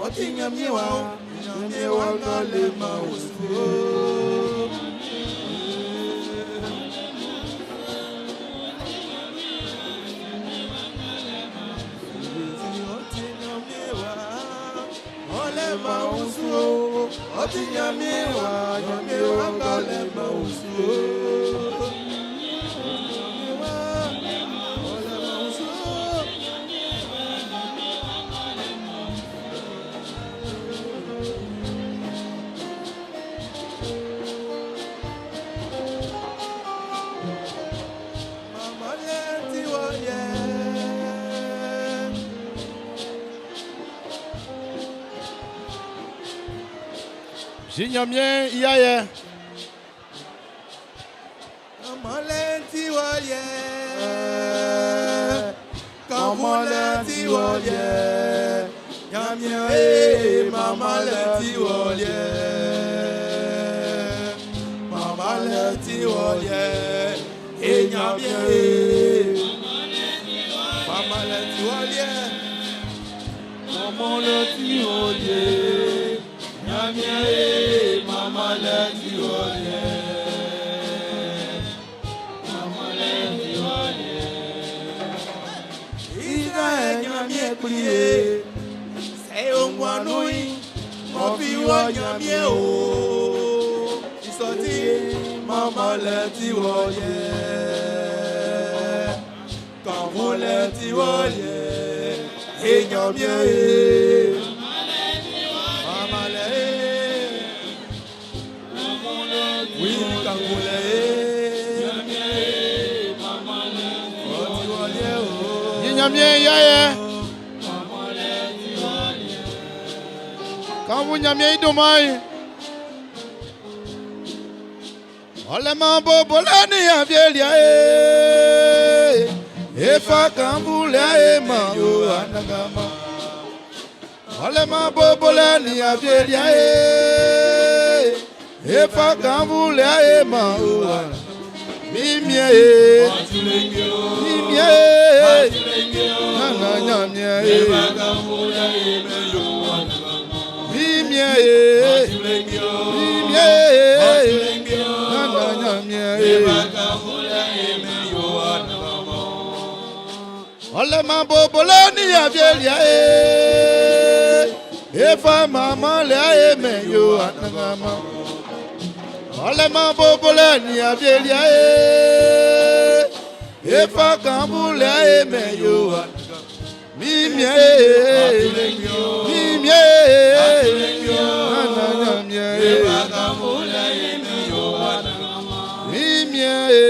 Ɔti nyamie wa o, nyamie wa ŋɔlɛ ma ń su o. Jésus ɔti nyamie wa, ɔlɛ ma ń su o. Ɔti nyamie wa, nyamie wa ŋɔlɛ ma ń su o. Nyamie wa, ɔlɛ ma ń su o. Mama lẹ ti wọ yẹ. Zi Nyamie iya yɛ. Mama lẹ ti wọ yẹ. Kànfù lẹ ti wọ yẹ. Nyamie ee, mama lẹ ti wọ yẹ. Mama lẹ ti wọ yẹ. E nyamie ee. Mama lẹ ti wọ yẹ. Mama lẹ ti wọ yẹ. Nyamie ee, mama lẹ ti wọ yẹ. Mama lẹ ti wọ yẹ. Israel nyamie kplie. Sɛ onguanui, mɔfi wɔ nyamie o. Isɔti mama lɛ ti wɔ yɛ. Kànfu lɛ ti wɔ yɛ. E nyamie ye. Mama lɛ ye. Oui, kànfu lɛ ye. Ɔti wɔ yɛ o. Zi Nyamie iya yɛ. Kanfu Nyamie i dunman. Ɔ leman bo bolɛ nin awieliɛ e. E fa kannvunlɛ e man o Anannganman. Ɔ leman bo bolɛ nin awieliɛ e. E fa kannvunlɛ e man o Anannganman. Min Miɛn e, min Miɛn e, Nannan Ɲanmiɛn e. Min Miɛn e, min Miɛn e, Nannan Ɲanmiɛn e. Ɔ leman bo bolɛ nin awieliɛ e. E fa manmanlɛ e mɛn i o Anannganman. Ɔ leman bo bolɛ nin awieliɛ e. E fa kannvunlɛ e mɛn i o Anannganman. Min Miɛn e, min Miɛn e, Nannan Ɲanmiɛn e. Min Miɛn e,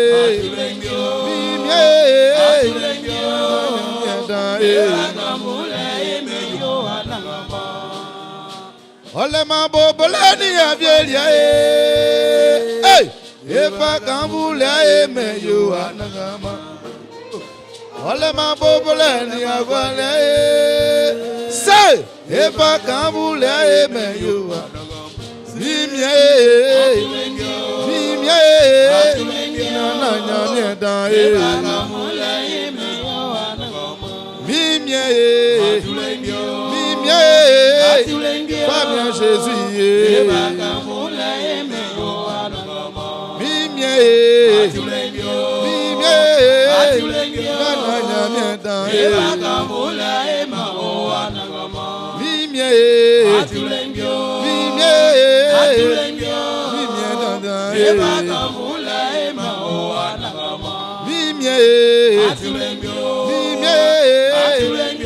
min Miɛn e, Ɲanmiɛn dan e. Ɔ leman bo bolɛ nin awieliɛ e. E fa kannvunlɛ e mɛn i o Anannganman. Ɔ leman bo bolɛ nin awieliɛ e. Se e fa kannvunlɛ e mɛn i o Anannganman. Min Miɛn e, min Miɛn e, Nannan Ɲanmiɛn dan e. Min Miɛn e, min Miɛn e, Famiɛn Zezi e. Min Miɛn e, min Miɛn e, Nannan Ɲanmiɛn dan e. Min Miɛn e, min Miɛn e, min Miɛn dandan e. Min Miɛn e, min Miɛn e,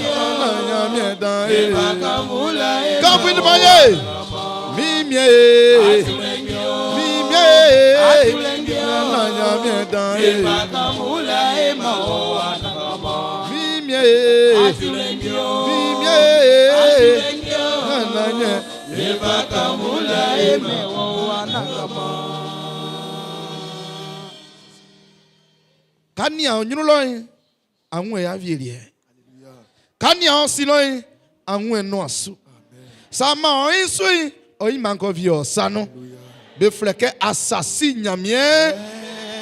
Nannan Ɲanmiɛn dan e. Kanfin duman ye. Min Miɛn e, min Miɛn e, Nannan Ɲanmiɛn dan e. Min Miɛn e, min Miɛn e, Nannan Ɲanmiɛn. Ka nian ɔ ɲrun lɔ'n, a wun e awieliɛ. Ka nian ɔ sin lɔ'n, a wun e nuan su. Sa man ɔ i su'n, ɔ yi man kɔ wie ɔ sa nun. Be flɛ kɛ asasi Ɲanmiɛn,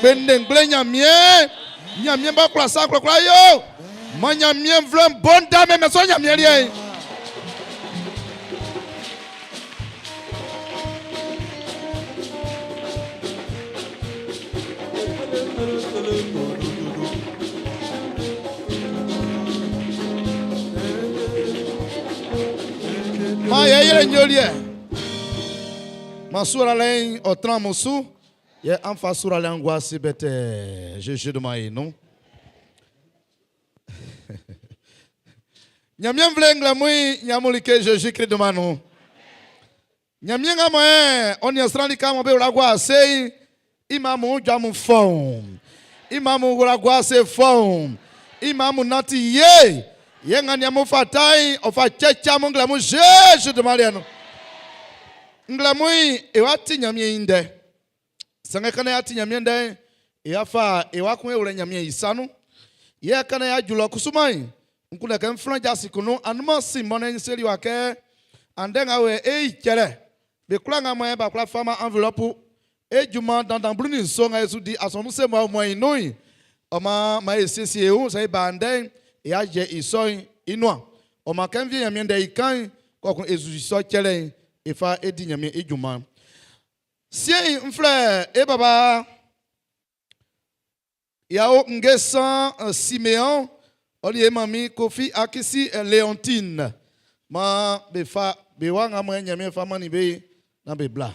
kpendengble Ɲanmiɛn, Ɲanmiɛn b'ɔ kwla sa kwlakwla yo. Man Ɲanmiɛn nvle'n bo nda mɛnmɛn sɔ Ɲanmiɛn liɛ'n. Ma yɛ yɛlɛ nyoliɛ. Ma suralɛ'n ɔ tran amun su, yɛ an fa suralɛ'n gua ase bɛtɛɛ. Jésus dunman i nun. Ɲanmiɛn nvle nglɛmun'n ɲan like Zezi Klist dunman nun. Ɲanmiɛn nga mɔ ɛ ɔ nian sran lika mɔ be wla gua ase'n, i man amun djɔ amun fɔun. I man amun wla gua ase fɔun. I man amun nanti ye. Yɛ nga nin amun fata'n, ɔ fa cɛcɛ amun nglɛmun Zezi dunman liɛ nun. Nglɛmun'n, e wa ti Ɲanmiɛn i ndɛ. Sanngɛ ka naan y'a ti Ɲanmiɛn ndɛ'n, e y'a fa e wa kun e wlɛ Ɲanmiɛn i sa nun. Yɛ ka naan y'a ju lɔ kusuman'n, n kunndɛ kɛ ń flán jasi kun nun anunman sin mɔnnɛn'n seli wa kɛ, Andɛ nga wɛ e yi cɛlɛ. Be kwlaa nga mɔ b'a kwlá faman anvelɔpu e junman dandan 17 nga e su di asɔnun se mɔ aunmuan'n i nun'n, ɔ maan maan e siesie e wun sɛ e ba andɛ'n, e y'a jɛ i sɔ'n i nuan. Ɔ maan kɛ n wie Ɲanmiɛn ndɛ'n i kan'n, kɔkun e su i sɔ cɛlɛ'n e fa e di Ɲanmiɛn i junman'n. Siɛn'n, n flɛ e baba Yao Ngesan Simeon, ɔ nin e manmin Kofi Akisi Leontine. Maan be fa be wa nga mɔ Ɲanmiɛn fa mannin be'n naan be bla.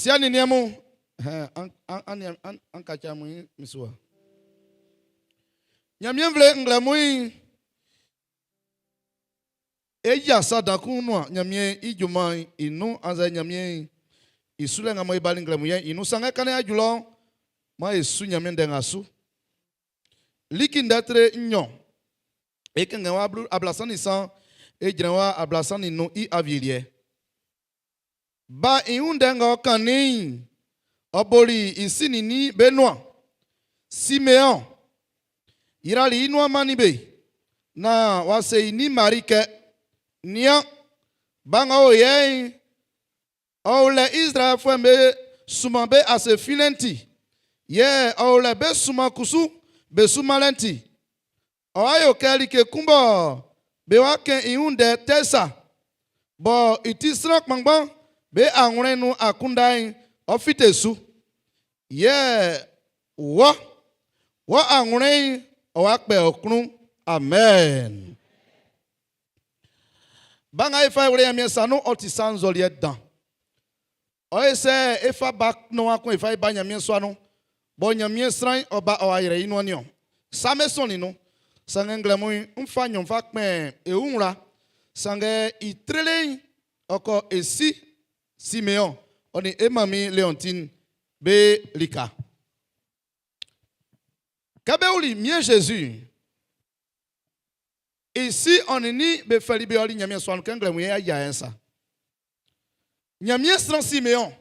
Siɛ nin niɛn mun, an, an, an kaci amun ɲin su wa. Ɲanmiɛn nvle nglɛmun'n, e yia sa dan kun nuan Ɲanmiɛn i junman'n i nun annzɛ Ɲanmiɛn I sulɛ nga mɔ e bali nglɛmun yɛ'n i nun. Sanngɛ ka naan y'a ju lɔ'n, maan e su Ɲanmiɛn ndɛ nga su. Liki ndɛ tre nɲɔn, e kɛnngɛn wa 33, e jrɛn wa 35 i awieliɛ. Ba i wun ndɛ nga ɔ kannin'n, ɔ boli i si nin nin be nuan. Simeɔn yrali i nuan mannin be naan w'a se i nin Mari kɛ, Nian, ba nga o yɛ'n, Ɔ o lɛ Izraɛlfuɛ'm be sunman be ase finlɛ'n ti, yɛ ɔ o lɛ be sunman kusu be su manlɛ'n ti. Ɔ'a yo kɛ like kun bɔ be wa kɛn i wun ndɛ tɛ sa, bɔ i ti sran kpanngban be anwlɛn'n nun akunndan'n ɔ fite su. Yɛ wɔ, wɔ anwlɛn'n ɔ wa kpɛ ɔ klun. Amen. Ba nga e fa e wlɛ Ɲanmiɛn sa nun'n, ɔ ti sa nzɔliɛ dan. Ɔ ye sɛ e fa ba nɔnwa kun e fa e ba Ɲanmiɛn sua nun, bɔ Ɲanmiɛn sran'n ɔ ba ɔ a yrɛ i nuan niɔn. Sa me sɔnnin nun. Sanngɛ nglɛmun'n, n fa nɲɔn fa kpɛn e wun wla. Sanngɛ i trele'n, ɔ kɔ e si Simeɔn ɔ nin e manmin Leɔntin'n be lika. Kɛ be wuli Miɛn Zezi'n, I si ɔ nin nin be fɛli be ɔli Ɲanmiɛn sua'n nun kɛ nglɛmun yɛ y'a yia yɛ'n sa. Ɲanmiɛn sran Simeɔn,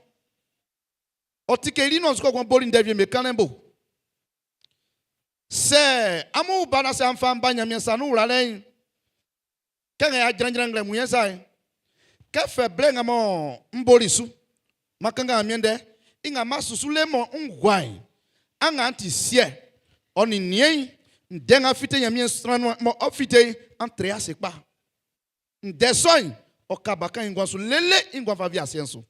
ɔ tikeli i nuan su kɔkɔ'n boli ndɛ wie'm be kanlɛ'n bo. Sɛ amun wu ba naan sɛ an fa an ba Ɲanmiɛn sa nun wlalɛ'n, kɛ nga y'a jranjran nglɛmun yɛ'n sa'n, kɛ fɛ blɛ nga mɔ n boli su, ma kanngan Ɲanmiɛn ndɛ i nga ma susu le mɔ n gua'n, an nga an ti siɛ ɔ nin niɛn'n, ndɛ nga fite Ɲanmiɛn sran nuan mɔ ɔ fite'n, an trɛ ase kpa. Ndɛ sɔ'n, ɔ ka bakan'n i nguan'n su lele i nguan'n fa wie asiɛ'n su.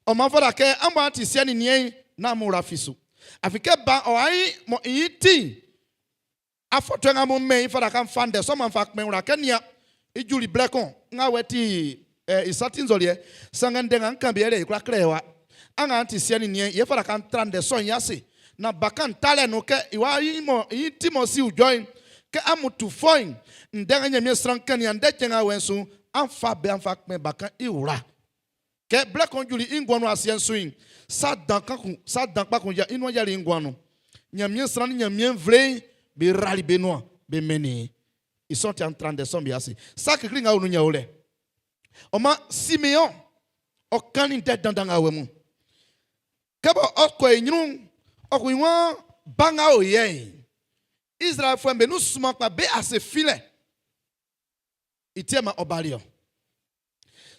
Ɔ maan fata kɛ an bɔ an ti siɛ nin niɛn'n, nán amun wla fi su. Afin kɛ ba'n ɔ ayi mɔ i ɲin ti'n, Afɔtuɛ nga amun mɛn i fata kɛ an fa ndɛ sɔ man fa kpɛn wla kɛ nian, i juli blɛ kun nga wɛ ti i sa ti nzɔliɛ, sanngɛ ndɛ nga n kan be yɛ lɛ i kwla klɛ wa. An nga an ti siɛ nin niɛn'n, yɛ fata kɛ an tra ndɛ sɔ'n i ase nan bakan'n talɛ nun kɛ i wa i mɔ i ti mɔ si ujɔ'n, kɛ amun tu fɔ'n, ndɛ nga Ɲanmiɛn sran'n kannin andɛ cɛn nga wɛ'n su'n, an fa be an fa kpɛn bakan'n i wla. Kɛ blɛ kun juli i nguan nun asiɛ'n su'n, sa dan kan kun, sa dan kpa kun i nuan yiali i nguan nun. Ɲanmiɛn sran nin Ɲanmiɛn nvle'n be rali be nuan be mɛnnin i. I sɔ'n ti an tra ndɛ sɔ'm be ase. Sa kekle nga o nun yɛ o lɛ. Ɔ maan Simeɔn, ɔ kannin ndɛ dandan nga wɛ mun. Kɛ bɔ ɔ kɔ i ɲrun'n, ɔ kun i waan ba nga o yɛ'n, Izraɛlfuɛ'm be nun sunman kpa be ase finlɛ i ti yɛ man ɔ bali-ɔ.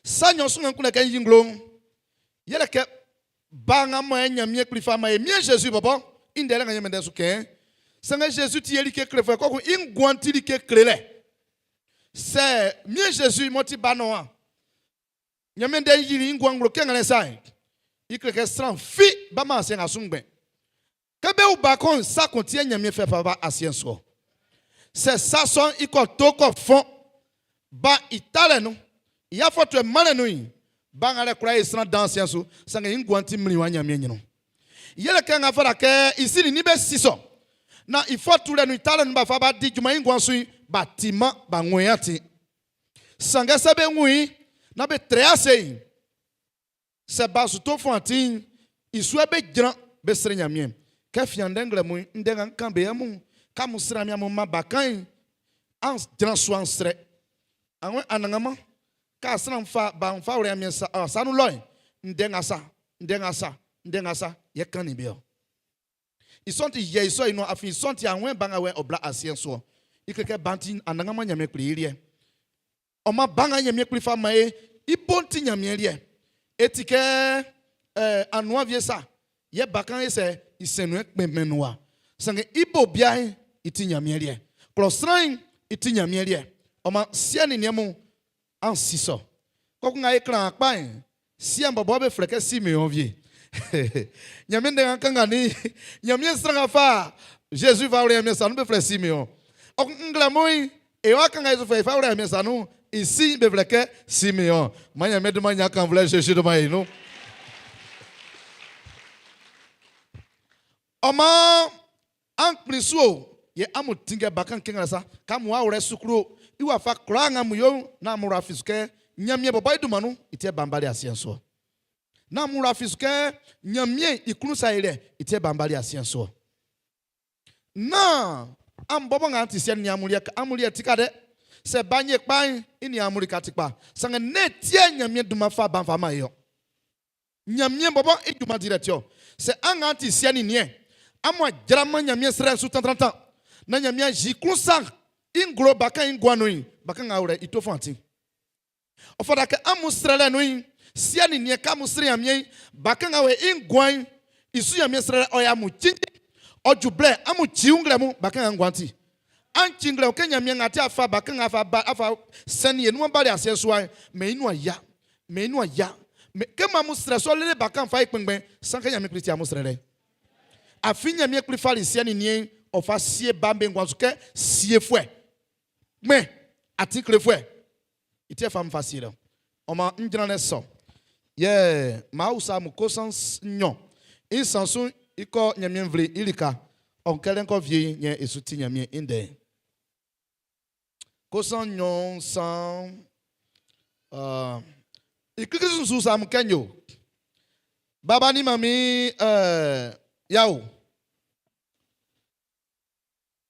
Sa nɲɔn su nga n kunndɛ kɛ ń yí nglo'n, yɛlɛ kɛ ba nga mɔ e Ɲanmiɛn Kpli fa man e Miɛn Zezi bɔbɔ i ndɛ lɛ nga Ɲanmiɛn Ndɛ'n su kɛn'n. Sanngɛ Zezi ti e like klefuɛ, kpɔkun i nguan'n ti like klelɛ. Sɛ Miɛn Zezi m'ɔ ti ba nɔnwa'n, Ɲanmiɛn Ndɛ'n yili i nguan'n nglo kɛ ngalɛ'n sa'n, i kle kɛ sran fi baman asiɛ nga su ngbɛn. Kɛ be wu ba kun'n, sa kun ti yɛ Ɲanmiɛn fɛ fa ba asiɛ'n su-ɔ. Sɛ sa sɔ'n i kɔ to kɔ fɔn ba i talɛ nun, i afɔtuɛ manlɛ nun'n, ba nga lɛ kwla yo sran dan asiɛ'n su, sanngɛ i nguan'n ti mlinwa Ɲanmiɛn ɲrun. Yɛle kɛ nga fata kɛ i si nin nin be si sɔ naan i fɔ tulɛ nun i talɛ nun b'a fa b'a di junman i nguan'n su'n, b'a timan ba ng'ɔ i atin. Sanngɛ sɛ be wun i naan be trɛ i ase'n, Sɛ ba su to fuan atin'n, i su yɛ be jran be srɛ Ɲanmiɛn. Kɛ fia ndɛ nglɛmun'n, ndɛ nga n kan be amun, kɛ amun srɛ Ɲanmiɛn amun man bakan'n, an jran su an srɛ. Anwɛn Anannganman, kɛ a sran fa ba'n fa wlɛ Ɲanmiɛn sa, ɔ sa nun lɔ'n, ndɛ nga sa, ndɛ nga sa, ndɛ nga sa, yɛ kannin be ɔ. I sɔ'n ti yɛ i sɔ i nuan, afin i sɔ'n ti anwɛn ba nga wɛn ɔ bla asiɛ'n su ɔ. I kle kɛ ba'n ti Anannganman Ɲanmiɛn Kpli i liɛ. Ɔ maan ba nga Ɲanmiɛn Kpli fa man e'n, i bo'n ti Ɲanmiɛn liɛ. E ti kɛ anuan wie sa, yɛ bakan'n e sɛ i sɛn nun e kpɛn mɛn'n nun wa. Sanngɛ i bo bia'n, i ti Ɲanmiɛn liɛ. Klɔ sran'n, i ti Ɲanmiɛn liɛ. Ɔ maan siɛ nin niɛn mun, an si sɔ. Kpɔkun nga e klan kpa'n, siɛ'n bɔbɔ be flɛ kɛ Simeɔn wie. Ɲanmiɛn ndɛ nga n kanngannin'n, Ɲanmiɛn sran nga fa Zezi fa wlɛ Ɲanmiɛn sa nun'n be flɛ Simeɔn. Ɔ nglɛmun'n, e wa kanngan Yesu fɛ i fa wlɛ Ɲanmiɛn sa nun'n, i si'n be flɛ kɛ Simeɔn. Man Ɲanmiɛn dunman ɲan kannvulɛ Zezi dunman i nun. Ɔ maan, an kplin su o, yɛ amun tinngɛ bakan kɛ nga sa, kɛ amun a wlɛ suklu o, i wafa kwlaa nga amun yo'n, nán amun wla fi su kɛ Ɲanmiɛn bɔbɔ i dunman nun i ti yɛ ba'n bali asiɛ'n su ɔ. Nán amun wla fi su kɛ Ɲanmiɛn i klun sa yolɛ'n i ti yɛ ba'n bali asiɛ'n su ɔ. Nán amun bɔbɔ nga an ti siɛ nin amun liɛ amun liɛ ti ka dɛ. Sɛ ba'n ye kpa'n, i nin amun lika ti kpa. Sanngɛ nɛ́n i ti yɛ Ɲanmiɛn dunman fa ba'n fa man e ɔ. Ɲanmiɛn bɔbɔ i junman dilɛ ti ɔ. Sɛ an nga an ti siɛ nin niɛn, amun a jranman Ɲanmiɛn srɛ'n su tantrantan naan Ɲanmiɛn yi klun sa'n i nglo bakan'n i nguan nun'n, bakan nga awlɛ i tofuɛ'n atin. Ɔ fata kɛ amun srɛlɛ nun'n, siɛ nin niɛn kɛ amun srɛ Ɲanmiɛn'n, bakan nga wɛ i nguan'n i su Ɲanmiɛn srɛlɛ ɔ yɛ amun cinnjin. Ɔ ju blɛ amun ci nglɛmun bakan nga nguan'n ti. An ci nglɛmun kɛ Ɲanmiɛn nga ti a fa bakan nga fa ba a fa sɛnnin e nuan bali asiɛ'n su wa'n, mɛn i nuan ya, mɛn i nuan ya. Kɛ mɔ amun srɛ sɔ lele bakan'n fa yi kpɛnngbɛn, san kɛ Ɲanmiɛn Kpli ti amun srɛlɛ. Afin Ɲanmiɛn Kpli fali siɛ nin niɛn'n ɔ fa sie ba'm be nguan'n su kɛ siefuɛ. Kpɛn, atin klefuɛ. I ti yɛ fa fa sie lɛ. Ɔ maan n jran lɛ sɔ. Yɛ m'an usa amun kosan nɲɔn. I nsan su'n, i kɔ Ɲanmiɛn nvle'n i lika. Ɔ kɛlɛ kɔ wie'n yɛ e su ti Ɲanmiɛn i ndɛ'n. Kosan nɲɔn nsan. Uh, i klikli su usa amun kɛ n yo. Baba ni mami uh, yawo.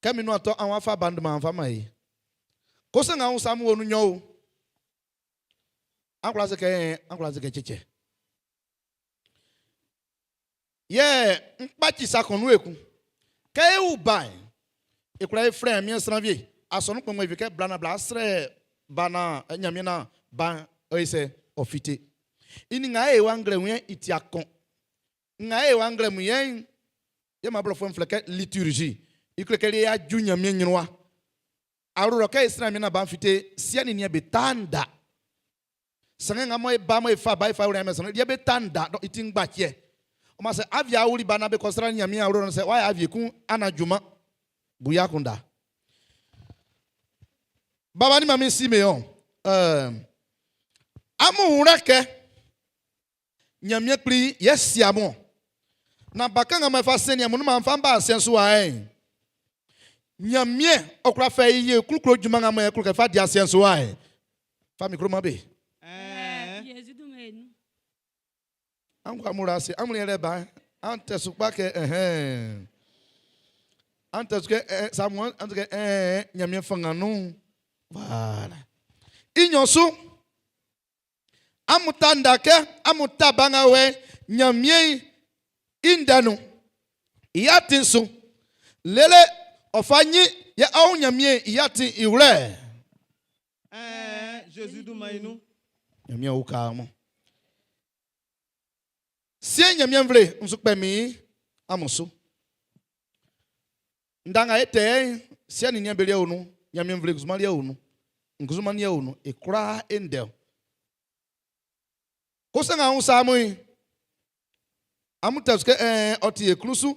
Kɛ min nuan tɔ an wa fa ba nduma an fa man e. Kosan nga an usa amun wo nun nɲɔn o. An kwla se kɛ ɛɛn, an kwla se kɛ cɛcɛ. Yɛ n kpaci sa kun nun ekun. Kɛ e wu ba'n, e kwla e flɛ Ɲanmiɛn sran wie. Asɔnun kpɛnngbɛn wie kɛ bla na bla srɛ ba na Ɲanmiɛn na ba'n ɔ ye sɛ ɔ fite. I nin nga e wa nglɛmun yɛ'n i ti akɔn. Nga e wa nglɛmun yɛ'n, yɛ ma blɔfuɛ'n flɛ kɛ liturgie. I kle kɛ y'a ju Ɲanmiɛn ɲrun wa. Awlo lɔ kɛ e srɛ Ɲanmiɛn na ba'n fite, siɛ nin niɛn be ta nda. Sanngɛ nga mɔ e ba mɔ e fa ba e fa wla Ɲanmiɛn sran, yɛ be ta nda, dɔn i ti ngbaciɛ. Ɔ maan sɛ avia wuli ba naan be kɔ sran Ɲanmiɛn awlo lɔ'n, sɛ w'a yɛ avie kun ana junman, bu i akunndan. Baba ni mami Simeɔn, ɛɛ, amun wun kɛ Ɲanmiɛn Kpli yɛ sie amun ɔn. Na bakan nga mɔ e fa sɛnnin amun maan fa ba asiɛ'n su wa'n, Ɲanmiɛn ɔ kwla fɛ i ye kluklo junman nga mɔ e klo kɛ fa di asiɛ'n su wa'n. Fa mikro man be. An gua amun ase, amun yɛrɛ ba, an tɛ su kpa kɛ ɛhɛn. An tɛ su kɛ ɛɛ, sa mun an tɛ kɛ ɛɛ, Ɲanmiɛn fanngan nun. Voilà. I nɲɔn su. Amun ta nda kɛ amun ta ba nga wɛ Ɲanmiɛn i ndɛ nun, i atin'n su, lele ɔ fa ɲin yɛ ɔ wun Ɲanmiɛn i atin'n i wlɛ. Ɛɛn, Zezi dunman i nun. Ɲanmiɛn uka amun. Siɛn'n Ɲanmiɛn nvle n su kpɛ min amun su. Nda nga e tɛ'n, siɛ nin niɛn be liɛ o nun, Ɲanmiɛn nvle nzuman liɛ o nun, nzuman liɛ o nun, e kwlaa e ndɛ o. Kosan nga an usa amun'n, amun tɛ su kɛ ɛɛn, ɔ ti e klun su.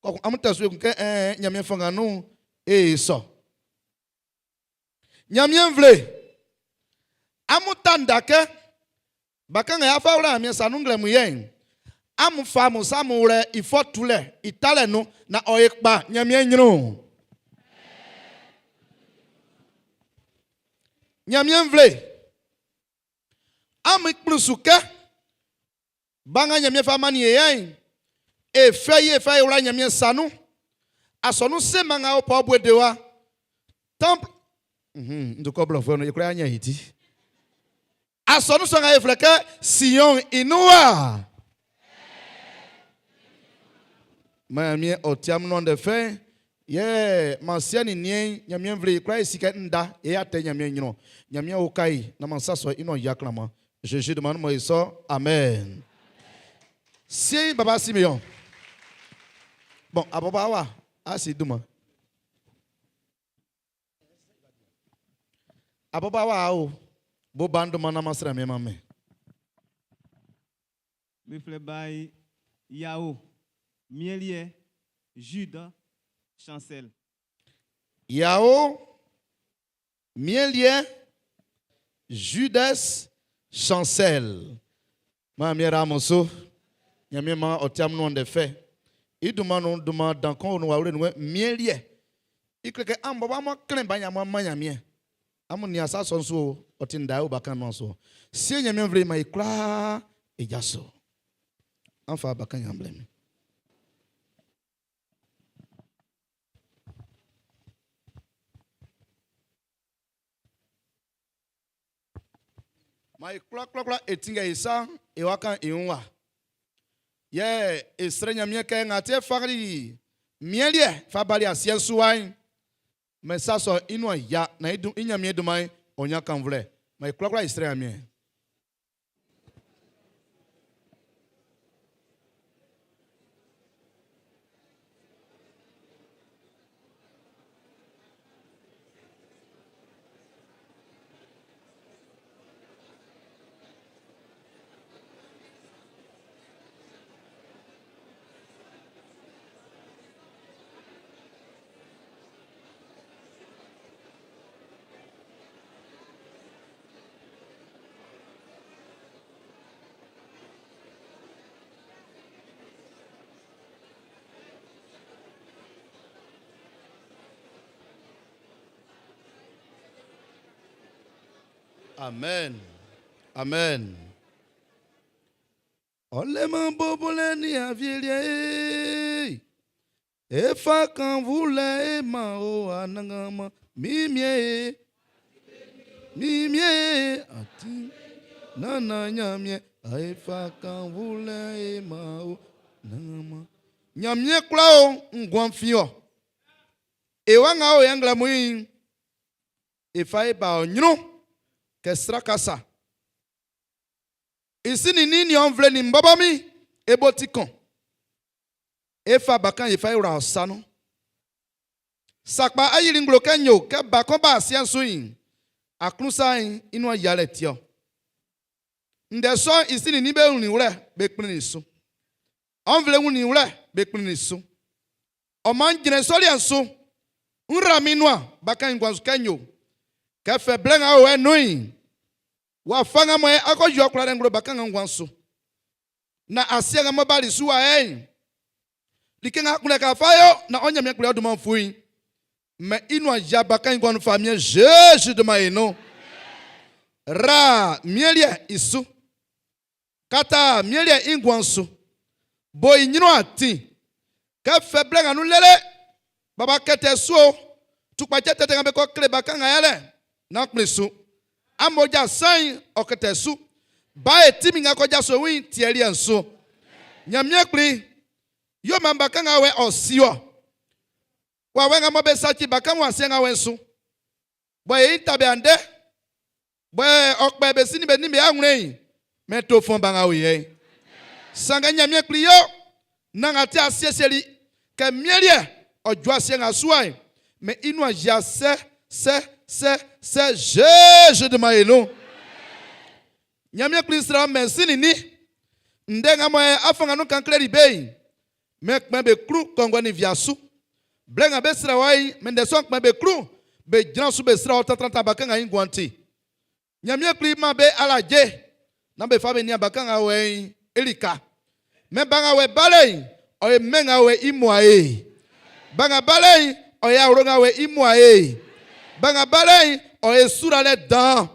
Kpɔkun amun tɛ su ekun kɛ ɛɛn, Ɲanmiɛn fanngan nun'n, e sɔ. Ɲanmiɛn nvle, amun ta nda kɛ bakan nga y'a fa wla Ɲanmiɛn sa nun nglɛmun yɛ'n, amun fa amun sa amun wlɛ i fɔ tulɛ i talɛ nun naan ɔ ye kpa Ɲanmiɛn ɲrun. Ɲanmiɛn nvle, amun kplin su kɛ Ba nga Ɲanmiɛn fa mannin e yɛ'n, e fɛ i e fa e wla Ɲanmiɛn sa nun. Asɔnun seman nga o Port Bue Dewa, Temple, mhm, ndukɔ blɔfuɛ no, e kwla ɲɛn i ti. Asɔnun sɔ nga e flɛ kɛ Sion i nun wa. Man Ɲanmiɛn ɔ ti amun nuan ndɛ fɛ'n, yɛ man siɛ nin niɛn Ɲanmiɛn nvle e kwla e si kɛ nda e y'a tɛ Ɲanmiɛn ɲrun. Ɲanmiɛn uka e naan man sa sɔ i nuan yia klanman. Jésus demande moi ça. Amen. Si baba Simeon. Bon, a baba wa, a si duma. A baba wa o, bo bando mana masra me mame. Be flɛ ba'n Yao, Mielie, Jude, Chancel. Yao, Mielie, Judes, Chancel. Maan miɛn amun su. Ɲanmiɛn maan ɔ ti amun nuan ndɛ fɛ. I dunman nun dunman dan kun o nun wawle nun Mielie. I kle kɛ amun bɔbɔ amun klɛn ba amun man Ɲanmiɛn. Amun nian sa sɔ'n su o, ɔ ti nda o bakan nuan su. Sie Ɲanmiɛn nvle'n man e kwlaa e. E jaso. An fa bakan yan blɛ mi. Ma e kwlakwlakwla e tinngɛ e sa e wa kan e wun wa. Yɛ e srɛ Ɲanmiɛn kɛ nga ti e fali miɛn liɛ fa bali asiɛ'n su wa'n, mɛn sa sɔ'n i nuan ya naan i Ɲanmiɛn dunman'n ɔ ɲan kannvulɛ. Ma e kwlakwla e srɛ Ɲanmiɛn. Amen. Amen. Ɔ leman bobolɛ nin awieliɛ. E fa kannvunlɛ e man o Anannganman min Miɛn e, min Miɛn e, a ti nannan Nyanmiɛn. E fa kannvunlɛ e man o Anannganman. Nyanmiɛn kwla o nguan fin ɔ. E wa nga o yɛ nglɛmun i'n, e fa e ba ɔ ɲrun kɛ sraka sa. I si nin nin nin ɔ nvle nin bɔbɔ min e bo ti kun. E fa bakan e fa e wla ɔ sa nun. Sakpa a yili nglo kɛ nyo kɛ ba kun ba asiɛ'n su'n, aklunsa'n i nuan yialɛ ti-ɔ. Ndɛ sɔ'n i si nin nin be wunnin i wlɛ, be kplinnin su. Ɔ nvle wunnin i wlɛ, be kplinnin su. Ɔ maan n jrɛn sɔ liɛ'n su, n ra min nuan bakan i nguan'n su kɛ n yo. Kɛ fɛ blɛ nga o ɛ nun'n, wafa nga mɔ e akɔ yɔ kwlalɛ nglo bakan nga nguan'n su. Na asiɛ nga mɔ bali su wa ɛ'n, like nga a kunndɛ kɛ á fá yó na ɔ Ɲanmiɛn kpli ɔ dunman fu'n, mɛn i nuan yia bakan i nguan'n nun Famiɛn Zezi dunman i nun. Ra miɛn liɛ i su. Kata miɛn liɛ i nguan'n su. Bo i ɲrun atin. Kɛ fɛ blɛ nga nun lele, baba kɛtɛ su o, tukpacɛ tɛtɛ nga be kɔ kle bakan nga yalɛ, nán kplin su. Amoja sa'n ɔ kɛtɛ su. Ba e ti min nga kɔ jaso win tiɛ liɛ'n su. Ɲanmiɛn kpli, yo maan bakan nga wɛ ɔ si ɔ. Wawɛ nga mɔ be saci bakan mun asiɛ nga wɛ'n su. Bɔ e yi ta be andɛ. Bɔ e ɔ kpɛ be si nin be nin be awlɛn yi. Mɛn to fɔn ba nga o yɛ'n. Sanngɛ Ɲanmiɛn kpli yo naan nga ti a siesieli kɛ miɛn liɛ ɔ ju asiɛ nga su wa'n, mɛn i nuan yia sɛ sɛ sɛ sɛ Zezi dunman i nun. Ɲanmiɛn kpli sran mɛn si nin nin. Ndɛ nga mɔ e afɔngan nun kan kleli be'n, mɛn kpɛn be klun kɔnguɛ nin via su. Blɛ nga be srɛ wɔ'n, mɛn ndɛ sɔ'n kpɛn be klun, be jran su be srɛ wɔ tantrantan ba kɛ nga i nguan'n ti. Ɲanmiɛn Kpli man be alaje naan be fa be nian bakan nga wɛ'n i lika. Mɛn ba nga wɛ balɛ'n, ɔ ye mɛn nga wɛ i muae. Ba nga balɛ'n, ɔ ye awlo nga wɛ i muae. Ba nga balɛ'n, ɔ ye suralɛ dan.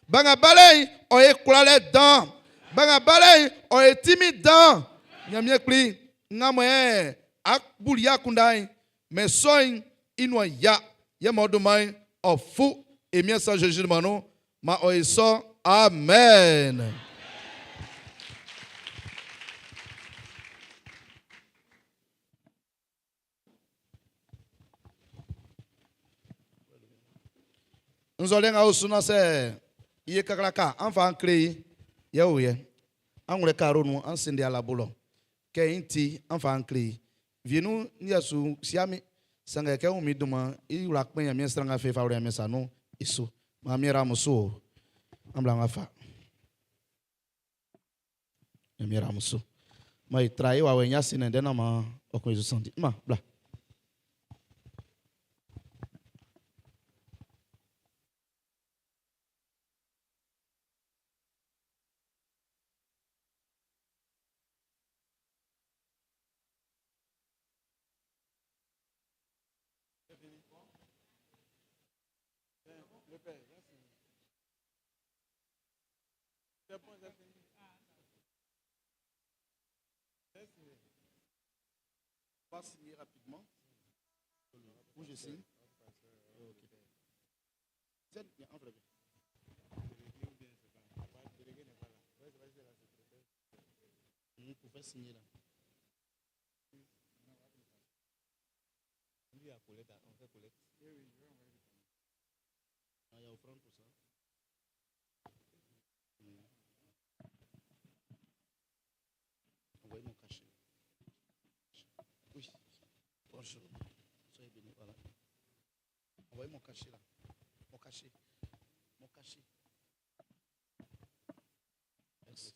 Ba nga balɛ'n, ɔ ye kwlalɛ dan. Ba nga balɛ'n, ɔ ye tinmin dan. Ɲanmiɛn Kpli nga mɔ ɛ a buli akunndan'n, Mɛn sɔ'n i nuan ya, yɛ man ɔ dunman'n ɔ fu e Miɛn San Jésus dunman nun, man ɔ ye sɔ. Amen. Nzɔliɛ nga o su nan sɛ i ye kaklaka an fa an kle i, yɛ o yɛ, An wlɛ karo nun an sende alabo lɔ, kɛ i ti an fa an kle i. Wie nun n yɛ su sia min, sanngɛ kɛ n wun min dunman'n, i wla kpɛn Ɲanmiɛn sran nga fe fa wlɛ Ɲanmiɛn sa nun'n i su. Maan min yra amun su o, an bla nga fa. Ɲanmiɛn yra amun su. Maan e tra e wawɛ'n i ase ndɛndɛ nán maan ɔ kun e su sanndi. Ma, bla. On va signer rapidement. Où je signe? Ok. Vous pouvez signer là. Ah, il y a offrande pour ça. Envoyez mon cachet. Oui. Bonjour. Soyez bénis. Voilà. Envoyez mon cachet là. Mon cachet. Mon cachet. Merci.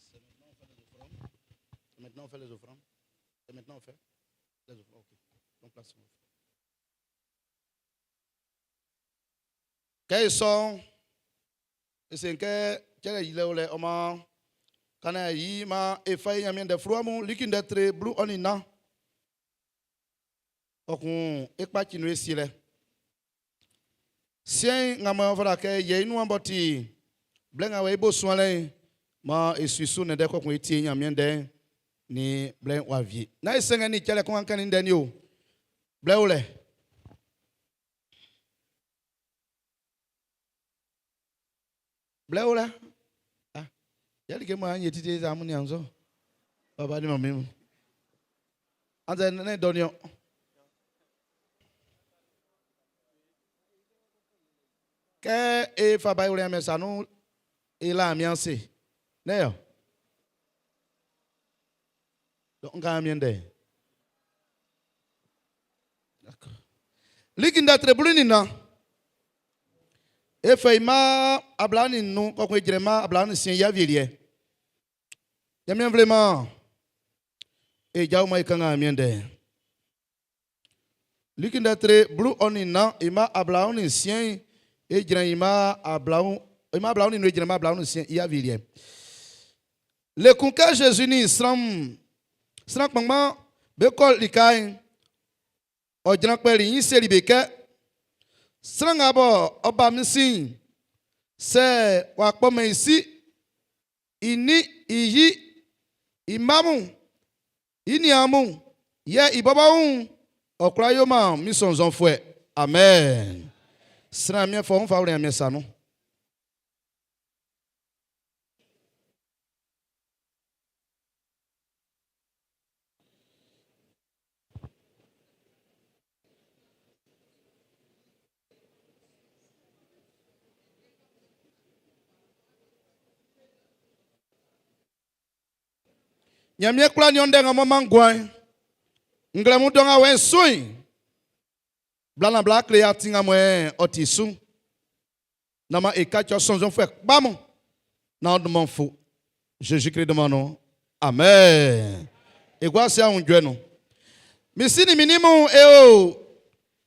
C'est maintenant on fait les offrandes. C'est maintenant on fait les offrandes. C'est maintenant on fait les offrandes. Ok. Donc là, c'est bon. Kɛ sɔn ese kɛ cɛlɛ yi lɛ o lɛ ɔma kana yi ma efa yi Ɲanmiɛn Ndɛ fluwa mun Liki ndɛ tre 14 ɔkun ekpatsi nu esi lɛ siɛn ŋa mɔ fɔra kɛ yɛ inu bɔ ti blɛ ŋa wɛ ibo suan lɛ ma esu su nɛ dɛ kɔkun etie Ɲanmiɛn ndɛ ni blɛ wa vie na esɛngɛ ni cɛlɛ kɔn kan ni ndɛ ni o blɛ o lɛ. Blɛ o lɛ ah yali ke mo an ye titi sa mu ni an so baba ni mami mu an tɛ ne dɔɔni o. Kɛ e fa ba yi wlɛ sanu e la mi ase ne yɔ donc nka mi ndɛ d'accord Liki ndɛ tre 14 e fɛ ma 25 kɔkun edzrɛ ma 26 ya vie liɛ Ɲanmiɛn nvle e jawo ma i kan ka mi ndɛ Liki ndɛ tre 14 ima 26 edzrɛ ima ablawu ima 25 edzrɛ ma 26 ya vie liɛ le kun kɛ Jésus ni sran sran kpanngban be kɔ lika yi ɔdzra kpɛli yin seli be kɛ sran nga bɔ ɔba mi sin sɛ wà kpɔmɛ isi ini iyi imamu iniamu yɛ ibɔbɔwu ɔkura yoma mi sɔnzɔn fʋɛ amen sran miɛ fɔ nfa wuli miɛ sanu. Ɲanmiɛn kwla ni ɔndɛ nga mɔ man guan nglɛmu dɔn nga wɛn sui blana bla kle ati nga mɔ ɔti su nama ekatsɔ sɔnzɔn fɛ kpamu na ɔdumɔ fo Jésus Christ demande amen egua se ahun dzɔɛ nu misi ni minimu eo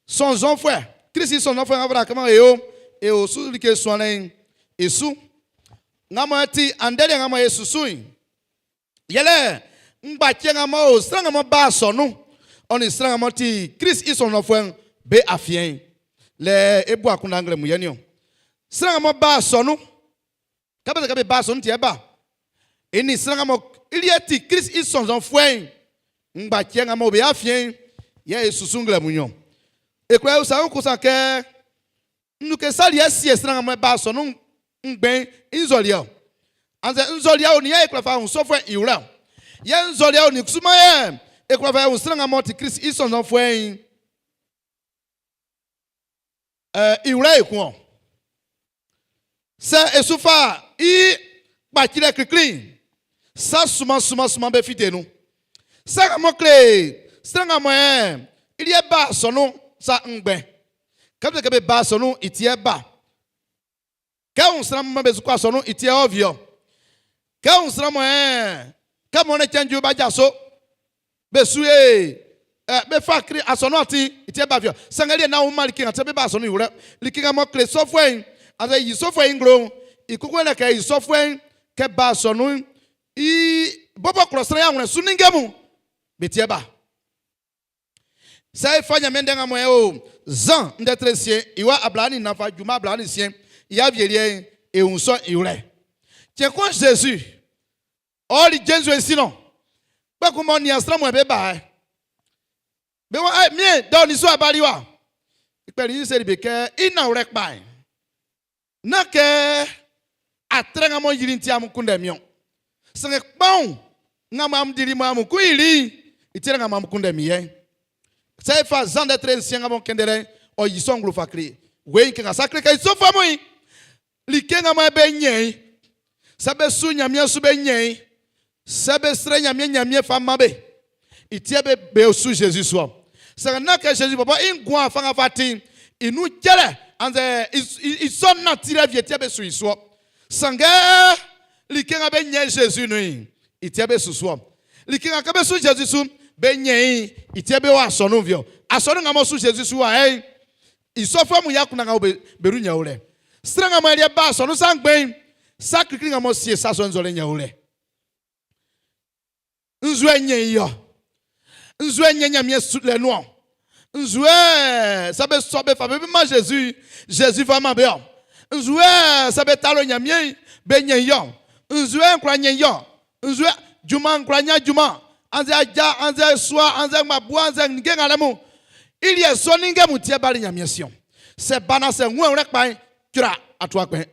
sɔnzɔn fɛ Kristi sɔnzɔn fɛ nga fɔra kama eo eo su like sɔnlɛ esu nga mɔ ti andɛli nga mɔ esusu yi yɛlɛ ŋgbatsɛ ŋa mɔ o sran ŋa mɔ ba sɔnu ɔni sran ŋa mɔ ti Christ i sɔnɔfɔɛ be afiɛ lɛ ebu akunda ŋlɛ mu yɛ ni o sran ŋa mɔ ba sɔnu kabe kabe ba sɔnu tiɛ ba eni sran ŋa mɔ ilie ti Christ i sɔnɔfɔɛ ŋgbatsɛ ŋa mɔ be afiɛ yɛ esusu ŋlɛ mu nyɔ ekura sa kusa kɛ nuke sali esie sran ŋa mɔ ba sɔnu ŋgbɛ nzɔliɛ anzɛ nzɔliɛ o ni yɛ ekura fa ŋusɔfɔɛ iwlɛ yɛ nzɔliɛ o ni kusuma yɛ ekura fa ŋusran ŋa mɔ ti Christ i sɔnɔfɔɛ iwlɛ ekun o sɛ esufa i kpatsilɛ klikli sa suma suma suma bɛ fi nu sɛ ŋa mɔ kle sran ŋa mɔ yɛ ilie ba sɔnu sa ŋgbɛ kɛbɛ kɛbɛ ba sɔnu itiɛ ba kɛ ŋusran mɔ bɛ sukɔ sɔnu itiɛ ɔviɔ kɛ ŋusran mɔ yɛ Kɛ mɔnnɛn cɛn'n ju, b'a jaso. Be su e ɛ, be fa kri asɔnun atin i ti ba fi-ɔ. Sanngɛ liɛ nán wunman like nga ti be ba asɔnun'n i wlɛ. Like nga m'ɔ kle sɔfuɛ'n, annzɛ yi sɔfuɛ'n i nglo'n, i kuku yɛlɛ kɛ i sɔfuɛ'n kɛ ba asɔnun'n i bɔbɔ klɔ sran i awlɛn su ninnge mun be ti ba. Sɛ e fa Ɲanmiɛn ndɛ nga mɔ e o Zan ndɛ tre nsiɛn i wa 24 fa ju mma 26 i awieliɛ'n, e wun sɔ'n i wlɛ. Cɛn kun Zezi ɔli jenvie'n sin lɔ, kpɛkun m'ɔ nian sran mun be ba'n, be waan, "Ei, Miɛn, dɔ nin su a bali wa." I kpɛli i seli be kɛ, "I nanwlɛ kpa'n, nán kɛ atrɛ nga m'ɔ yili'n ti amun kunndɛ min-ɔn. Sanngɛ kpaun nga mɔ amun dili mɔ amun ku yili'n, i ti yɛ nga mɔ amun kunndɛ min yɛ. Sɛ e fa Zan ndɛ tre nsiɛn nga m'ɔ kɛn ndɛ ɔ yi sɔ nglo fa kle weiin kɛ nga sa kle kɛ i sɔfuɛ mun'n, like nga mɔ be ɲɛn i'n, sɛ be su Ɲanmiɛn su be ɲɛn i, sɛ be srɛ Ɲanmiɛn Ɲanmiɛn fa man be, i ti yɛ be be su Zezi su ɔ. Sanngɛ nán kɛ Zezi bɔbɔ i nguan wafa nga fa ti'n, i nun cɛlɛ annzɛ i sɔ nantilɛ wie ti yɛ be su i su ɔ. Sanngɛ like nga be ɲɛn i Zezi nun'n, i ti yɛ be su su ɔ. Like nga kɛ be su Zezi su'n, be ɲɛn i'n, i ti yɛ be o asɔnun wie ɔ. Asɔnun nga m'ɔ su Zezi su wa yɛ'n, I sɔfuɛ mun yɛ akunndan nga be be nun ɲan wlɛ. Sran nga mɔ ɛliɛ ba asɔnun sa ngbɛn'n, sa klikli nga mɔ sie sa sɔ'n nzɔliɛ ɲan wlɛ. Nzue ɲɛn i ɔ. Nzue ɲɛn Ɲanmiɛn sulɛ nun ɔ. Nzue sɛ be sɔ be fa be man Zezi, Zezi fa man be ɔ. Nzue sɛ be talo Ɲanmiɛn'n, be ɲɛn i ɔ. Nzue kwla ɲɛn i ɔ. Nzue junman kwla ɲan junman, annzɛ aja, annzɛ sua, annzɛ ngbabua, annzɛ ninnge nga lɛ mun. I liɛ sɔ ninnge mun tiɛ bali Ɲanmiɛn si-ɔ. Sɛ ba na sɛ wun wlɛ kpa'n, jra atua kpɛn.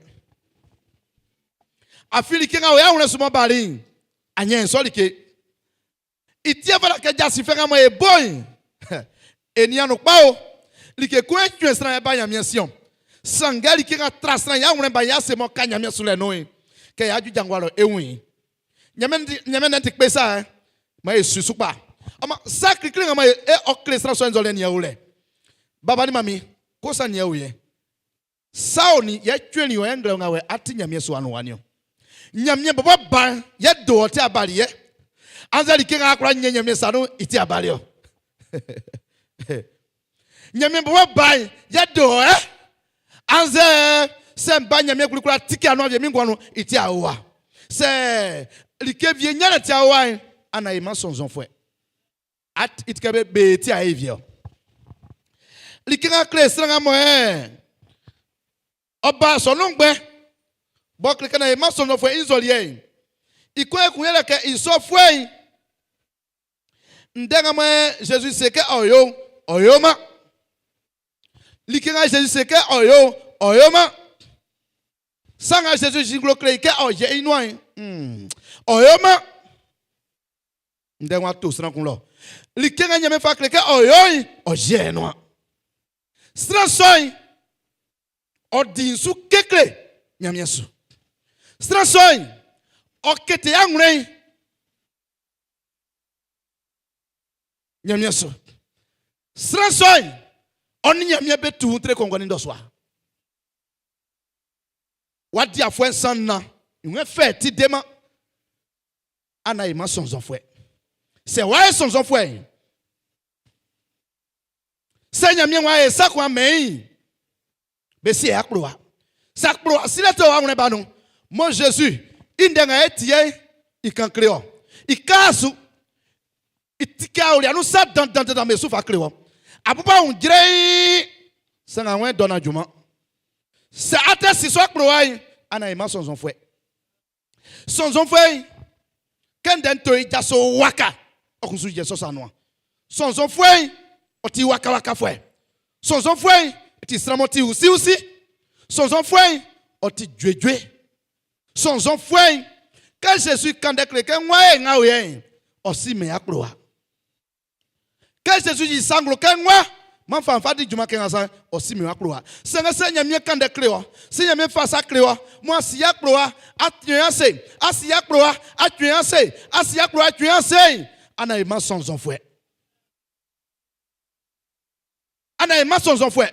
Afin like nga o i awlɛn su mɔ bali'n, a ɲɛn sɔ like. I tiɛ fata kɛ jasin fɛ nga mɔ e bo'n, e nian nun kpa o. Like kun e cuɛn sran yɛ ba Ɲanmiɛn si-ɔ. Sanngɛ like nga tra sran i awlɛn ba i ase m'ɔ ka Ɲanmiɛn sulɛ nun'n, kɛ y'a ju jangua lɔ e wun i. Ɲanmiɛn ndɛ'n ti kpe sa, ɛ? Maan e su su kpa. Ɔ maan, sa klikli nga mɔ e ɔ kle sran sɔ'n i nzɔliɛ nin yɛ o lɛ. Baba ni mami, kosan nin yɛ o yɛ. Sa o nin yɛ cuɛnli ɔ yɛ nglɛ nga wɛ a ti Ɲanmiɛn sua nun wa niɔn. Ɲanmiɛn bɔbɔ ba'n yɛ do ɔ ti abali yɛ. Annzɛ like nga a kwla ɲɛn Ɲanmiɛn sa nun'n i ti abali ɔ. Ɲanmiɛn bɔbɔ ba'n yɛ do ɔ ɛ. Annzɛ sɛ n ba Ɲanmiɛn kpli kwla tike anuan wie min nguan nun'n i ti aowa. Sɛ like wie ɲanlɛ ti aowa'n, ana e man sɔnnzɔnfuɛ. At i ti kɛ be be ti a e vie ɔ. Like nga kle sran nga mɔ ɛ ɔ ba asɔnun ngbɛn b'ɔ kle kɛ na e ma sɔnnzɔnfuɛ i nzɔliɛ'n i kun ekun yɛlɛ kɛ i sɔfuɛ'n ndɛ nga mɔ ɛ Zezi se kɛ ɔ yo'n ɔ yoman. Like nga Zezi se kɛ ɔ yo'n ɔ yoman. Sa nga Zezi yi nglo kle i kɛ ɔ yɛ i nuan'n ɔ yoman. Ndɛ ng'ɔ to sran kun lɔ. Like nga Ɲanmiɛn fa kle kɛ ɔ yo'n, ɔ yɛ i nuan. Sran sɔ'n, ɔ di nsu kekle Ɲanmiɛn su. Sran sɔ'n, ɔ kete i awlɛn'n Ɲanmiɛn su. Sran sɔ'n, ɔ nin Ɲanmiɛn be tu wun tre kɔnguɛ nin dɔsua. W'a di afuɛ nsan nan, i wun fɛ ti deman. Ana e man sɔnnzɔnfuɛ. Sɛ w'a ye sɔnnzɔnfuɛ'n, sɛ Ɲanmiɛn w'a ye sa kun amɛn i'n, be sie akplowa. Sɛ akplowa silɛ tɛ o awlɛn ba nun, mɔ Zezi i ndɛ nga e tie'n i kan kle ɔ, i kaa su, i ti kɛ aolia nun sa dandandandan be su fa kle wɔ. Abuba wun jrɛiin, sɛ nga wɛn dɔ na junman. Sɛ a tɛ si sɔ akplowa'n, ana e man sɔnnzɔnfuɛ. Sɔnnzɔnfuɛ'n, kɛ ndɛ'n to i jaso waka, ɔ kun su yɛ sɔ sa nuan. Sɔnnzɔnfuɛ'n, ɔ ti wakawakafuɛ. Sɔnnzɔnfuɛ'n, ɔ ti sran m'ɔ ti usiusi. Sɔnnzɔnfuɛ'n, ɔ ti juejue. Sɔnnzɔnfuɛ'n, kɛ Zezi kan ndɛ kle kɛ ngua e nga o yɛ'n, ɔ si mɛn akplowa. Kɛ Zezi yi sa nglo kɛ ngua man fa fa di junman kɛ nga sa'n, ɔ si min akplowa. Sanngɛ sɛ Ɲanmiɛn kan ndɛ kle ɔ, sɛ Ɲanmiɛn fa sa kle ɔ, mɔ a si akplowa, a tue ase, a si akplowa, a tue ase, a si akplowa, a tue ase'n, ana e man sɔnnzɔnfuɛ. Ana e man sɔnnzɔnfuɛ.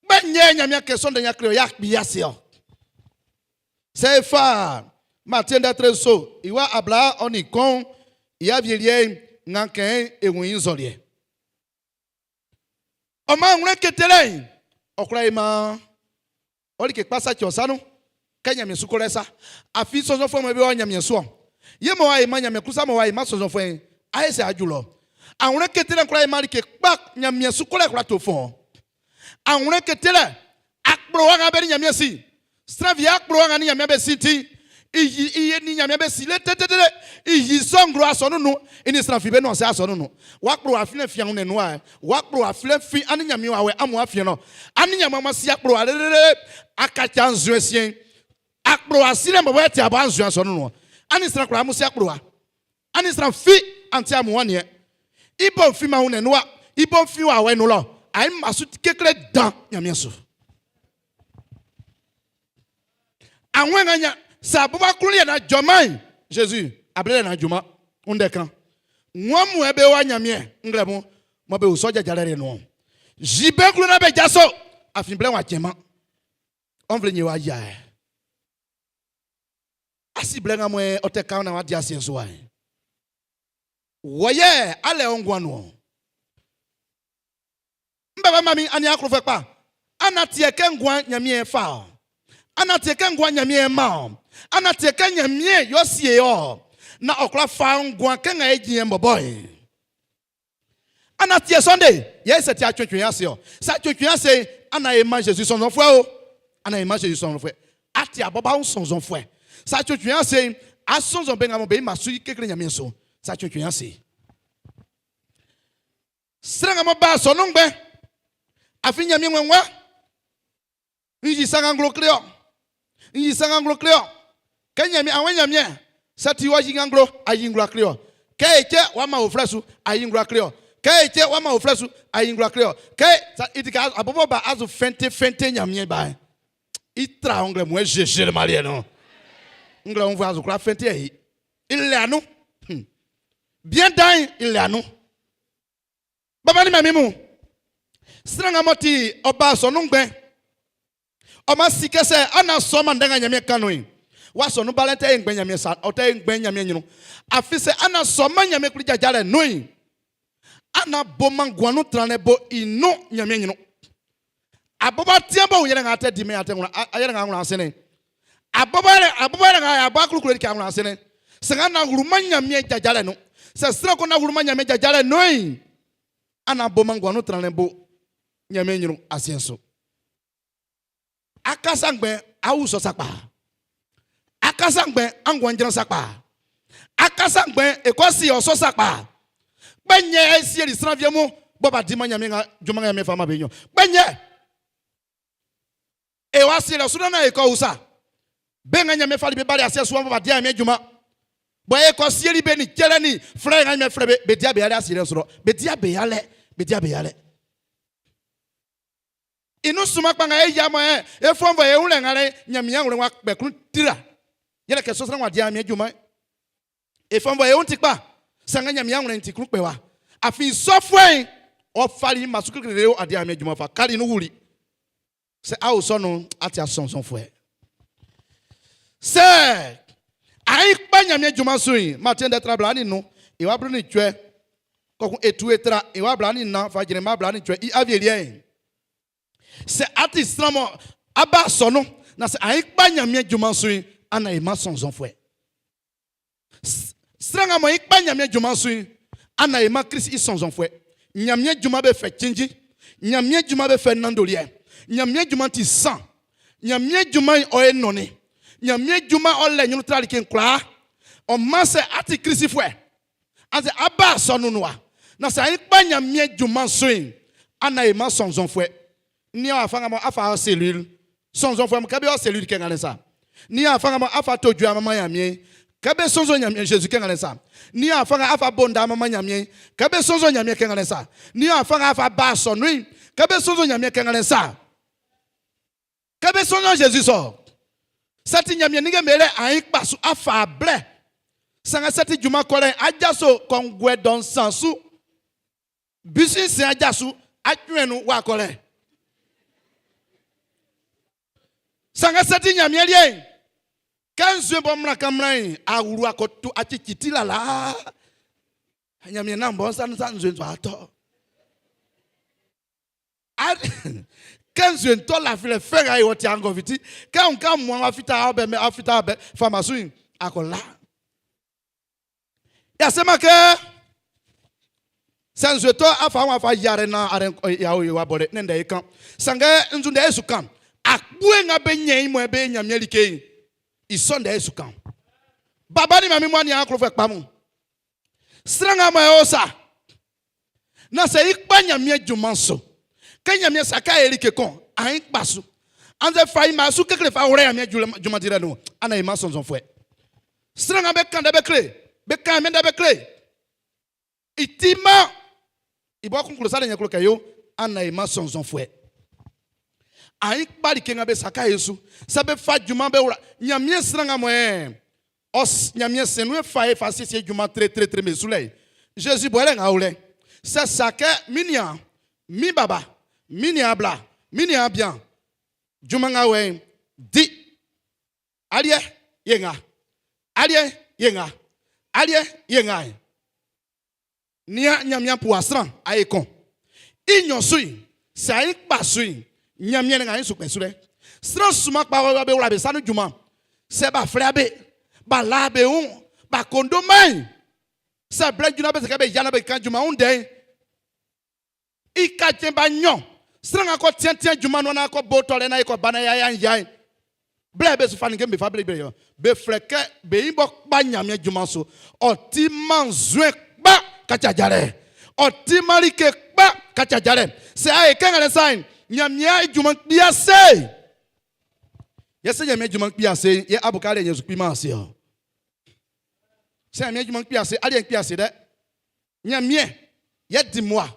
Kpɛ nyɛ Ɲanmiɛn kɛ sɔ ndɛ nya kle ɔ, y'a kpi ase ɔ. Sɛ e fa Matie ndɛ tre nso, i wa abla ɔ nin kɔn i awieliɛ'n nga kɛn e wun i nzɔliɛ. Ɔ maan wlɛn ketelɛ'n, ɔ kwla yi maan ɔ like kpa saci ɔ sa nun kɛ Ɲanmiɛn su kɔlɛ sa. Afin sɔnnzɔnfuɛ mɔ be wɔ Ɲanmiɛn su'n, ye mɔ w'a yiman Ɲanmiɛn klun sa mɔ w'a yiman sɔnnzɔnfuɛ'n, ayɛ sɛ aju lɔ. Awlɛn ketelɛ'n kwla yi maan like kpa Ɲanmiɛn su kɔlɛ'n kwla to fɔ. Awlɛn ketelɛ, akplowa nga be nin Ɲanmiɛn si, sran fi akplowa nga nin Ɲanmiɛn be si ti'n, i yi i ye nin Ɲanmiɛn be si le tetete, i yi sɔ nglo asɔnun'n nun, i nin sran fi be nuan sɛ asɔnun'n nun. W'a kplowa filɛ fi anwlɛn nun wa, w'a kplowa filɛ fi a nin Ɲanmiɛn wawɛ amun afiɛn lɔ. A nin Ɲanmiɛn amun si akplowa lelele, a kaci anzue siɛn'n. Akplowa silɛ'n bɔbɔ yɛ ti a bɔ anzue asɔnun'n nun ɔn. A nin sran kwlaa amun si akplowa. A nin sran fi an ti amun aniɛn. I bo'n fin anwlɛn nun wa, i bo'n fin wawɛ nun lɔ. A i mma su ti kekle dan Ɲanmiɛn su. Anwlɛn nga nya sɛ aboba klun yɛ na jɔman Zezi ablɛ yɛ na junman ndɛ kan. Ŋwan mun ɛ be wa Ɲanmiɛn nglɛ mun mɔ be wusɔ jajalɛ de nun. Zi be klun na be jaso afin blɛ wa cɛman. Ɔnvle nye wa ya ɛ. Asi blɛ nga mɔ ɔ tɛ kan na wa di asiɛ'n su wa ɛ. Wɔ yɛ alɛ ɔ nguan nun ɔ. N baba mami ani aklofuɛ kpa. Ana tiɛ kɛ nguan Ɲanmiɛn fa ɔ. Ana tiɛ kɛ nguan Ɲanmiɛn ma ɔ. Ana tiɛ kɛ Ɲanmiɛn yɔ sie ɔ. Na ɔ kwla fa nguan kɛ nga e jin bɔbɔ e. Ana tiɛ Sunday yɛ sɛ ti atwetwe ase ɔ. Sɛ atwetwe ase ana e ma Jésus sɔnnzɔnfuɛ o. Ana e ma Jésus sɔnnzɔnfuɛ. Ati abɔba un sɔnnzɔnfuɛ. Sɛ atwetwe ase a sɔnnzɔn be nga mo be ma su kekle Ɲanmiɛn su. Sɛ atwetwe ase. Sran nga mɔ ba asɔnun ngbɛn, afin Ɲanmiɛn wɛn wa. N yi sa nga nglo kle ɔ. N yi sa nga nglo kle ɔ. Kɛ Ɲanmiɛn, awɛn Ɲanmiɛn, sɛ ti wɔ yi nga nglo, a yi nglo kle ɔ. Kɛ e cɛ wa ma oflɛ su, a yi nglo kle ɔ. Kɛ e cɛ wa ma oflɛ su, a yi nglo kle ɔ. Kɛ i ti ka abɔbɔ ba azu fɛnte fɛnte Ɲanmiɛn ba. I tra nglɛ mu e zeze le maliɛ no. Nglɛ un azu kura fɛnte yi. I le anu. Bien dan i le anu. Baba ni mami mu. Sran nga mɔ ti ɔba asɔnun ngbɛn. Ɔma si kɛsɛ ana sɔma ndɛ nga Ɲanmiɛn kan nun. Wa sɔnun balɛ tɛ ngbɛn Ɲanmiɛn sa ɔ tɛ ngbɛn Ɲanmiɛn ɲrun. Afi sɛ ana sɔma Ɲanmiɛn kpli jajalɛ nun. Ana boman guan nun tranlɛ bo i nun Ɲanmiɛn ɲrun. Abɔbɔ tiɲɛ bɔ yɛrɛ nga tɛ dimi a tɛ ŋuna a yɛrɛ nga ŋuna sɛnɛ. Abɔbɔ yɛrɛ abɔbɔ yɛrɛ nga abɔ akulukulu kɛ ŋuna sɛnɛ. Sɛgɛn na wuluma Ɲanmiɛn jajalɛ nun. Sɛ sran ko na wuluma Ɲanmiɛn jajalɛ nun. Ana boman guan nun tranlɛ bo Ɲanmiɛn ɲrun asiɛ'n su. Akasa ngbɛn awu sɔ sakpa. Akasa ngbɛn anguan jran sakpa. Akasa ngbɛn ekɔsi ɔsɔ sakpa. Kpɛnyɛ esieli sran vie mu bɔ ba di ma Ɲanmiɛn nga junman nga Ɲanmiɛn fa ma be nyɔ. Kpɛnyɛ e wa sieli ɔsu nana ekɔ usa. Be nga Ɲanmiɛn fali be bali asiɛ su wa bɔ ba di Ɲanmiɛn junman. Bɔ ekɔ sieli be ni cɛlɛ ni flɛ nga Ɲanmiɛn flɛ be be dia be yalɛ asiɛ su Be dia be yalɛ. Be dia be yalɛ. Inu suma kpa nga e ya mɔ e e fɔnvɔ e wun lɛ nga lɛ Ɲanmiɛn wlɛ wa kpɛkun tira. Yɛlɛ kɛ sɔsran wa di Ɲanmiɛn junman. E fɔnvɔ e wun ti kpa, sanngɛ Ɲanmiɛn wlɛ'n ti klun kpɛ wa. Afin sɔfuɛ'n ɔ fali ma su kekle o adi Ɲanmiɛn junman fa kali nun wuli. Sɛ a o sɔ nun'n, a ti asɔnsɔnfuɛ. Sɛ a yi kpa Ɲanmiɛn junman su'n, Matie ndɛ tra bla ni nun, i wa blu ni cuɛ, kɔkun e tu e tra i wa bla ni nan fa jrɛn ma bla ni cuɛ i awieliɛ'n. Sɛ a ti sran mɔ a ba asɔnun, na sɛ a yi kpa Ɲanmiɛn junman su'n, a na e ma sɔnsɔnfuɛ. Sran nga mɔ i kpa Ɲanmiɛn junman su'n, ana e ma Klist i sɔnnzɔnfuɛ. Ɲanmiɛn junman be fɛ cinnjin. Ɲanmiɛn junman be fɛ nanndoliɛ. Ɲanmiɛn junman ti san. Ɲanmiɛn junman'n ɔ e nɔnnin. Ɲanmiɛn junman ɔ lɛ ɲrun tra like'n kwlaa. Ɔ maan sɛ a ti Klistfuɛ, annzɛ a ba asɔnun wa, na sɛ a yi kpa Ɲanmiɛn junman su'n, ana e ma sɔnnzɔnfuɛ. Nian wafa nga mɔ a fa ɔ cellule sɔnnzɔnfuɛ mun kɛ be ɔ cellule kɛ ngalɛ'n sa. Nian wafa nga mɔ a fa to jue a manman Ɲanmiɛn'n kɛ be sɔnnzɔn Ɲanmiɛn Zezi kɛ ngalɛ'n sa. Nian wafa nga a fa bo nda a manman Ɲanmiɛn'n kɛ be sɔnnzɔn Ɲanmiɛn kɛ ngalɛ'n sa. Nian wafa nga a fa ba asɔnun'n kɛ be sɔnnzɔn Ɲanmiɛn kɛ ngalɛ'n sa. Kɛ be sɔnnzɔn Zezi sɔ. Sɛ ti Ɲanmiɛn ninnge'm be lɛ ain kpa su a fa blɛ. Sanngɛ sɛ ti junman kɔlɛ'n a jaso kɔnguɛ dɔ nsan su. Bisi sin aja su atwɛn nun w'a kɔ lɛ. Sanngɛ sɛ ti Ɲanmiɛn liɛ'n, Kɛ nzue bɔ mlan kan mlan'n, awru akɔ tu acici ti lala. Ɲanmiɛn nan bɔ nsa nsa nzue nzue atɔ. Kɛ nzue ntɔ lafilɛ fɛ ka iwɔ ti angɔ fiti. Kɛ nka mua wa fita ɔbɛ mɛ afita ɔbɛ famasu yi akɔ la. Yasema kɛ sɛ nzue tɔ afa wa fa yare na are ya o wa bɔlɛ ne ndɛ kan. Sanngɛ nzu ndɛ su kan. Akpue nga be nyɛ i mɔ be Ɲanmiɛn like yi. I sɔ ndɛ su kan. Baba ni mami mo ani aklofɛ kpamu. Sran nga mɔ e o sa. Na sɛ i kpa Ɲanmiɛn junman so. Kɛ Ɲanmiɛn sa kɛ e like kɔn, an kpa su. Annzɛ fa i ma su kekle fa wlɛ Ɲanmiɛn junman dilɛ nun, ana i ma sɔnnzɔnfuɛ. Sran nga be kan ndɛ be kle, be kan Ɲanmiɛn ndɛ be kle. I ti ma, i bɔ kun klo sa de ɲɛ klo kɛ yo, ana i ma sɔnnzɔnfuɛ. An kpa like nga be sa ka e su. Sɛ be fa junman be wla Ɲanmiɛn sran nga mɔ e ɔ Ɲanmiɛn sɛn nun e fa e fa siesie junman tretretre me su lɛ. Zezi bɔ ɛlɛ nga o lɛ. Sɛ sa kɛ min nian, min baba, min nian bla, min nian bian, junman nga wɛ'n di. Aliɛ ye nga. Aliɛ ye nga. Aliɛ ye nga. Nian Ɲanmiɛn pua sran a e kɔn. I nɲɔn su'n, sɛ a kpa su'n, Ɲanmiɛn nga i su kpɛ su lɛ. Sran sunman kpa wa be wla be sa nun junman. Sɛ b'a flɛ be, b'a la be wun, b'a kondoman, sɛ blɛ ju na be se kɛ be yia na be kan junman wun ndɛ'n, i ka cɛn ba nɲɔn, sran nga kɔ tiɛntiɛn junman nun na kɔ bo tɔlɛ na i kɔ ba na ya ya ya blɛ be su fa ninnge'm be fa blɛblɛ yɔ. Be flɛ kɛ be yi bɔ kpa Ɲanmiɛn junman su. Ɔ ti man nzue kpa kaci ajalɛ. Ɔ ti man like kpa kaci ajalɛ. Sɛ a ye kɛ ngalɛ sa'n, Ɲanmiɛn i junman kpi ase. Yɛ sɛ Ɲanmiɛn junman kpi ase, yɛ abu kɛ aliɛ ɲɛn su kpi man ase ɔ. Sɛ Ɲanmiɛn junman kpi ase, aliɛ'n kpi ase dɛ. Ɲanmiɛn, yɛ di mua.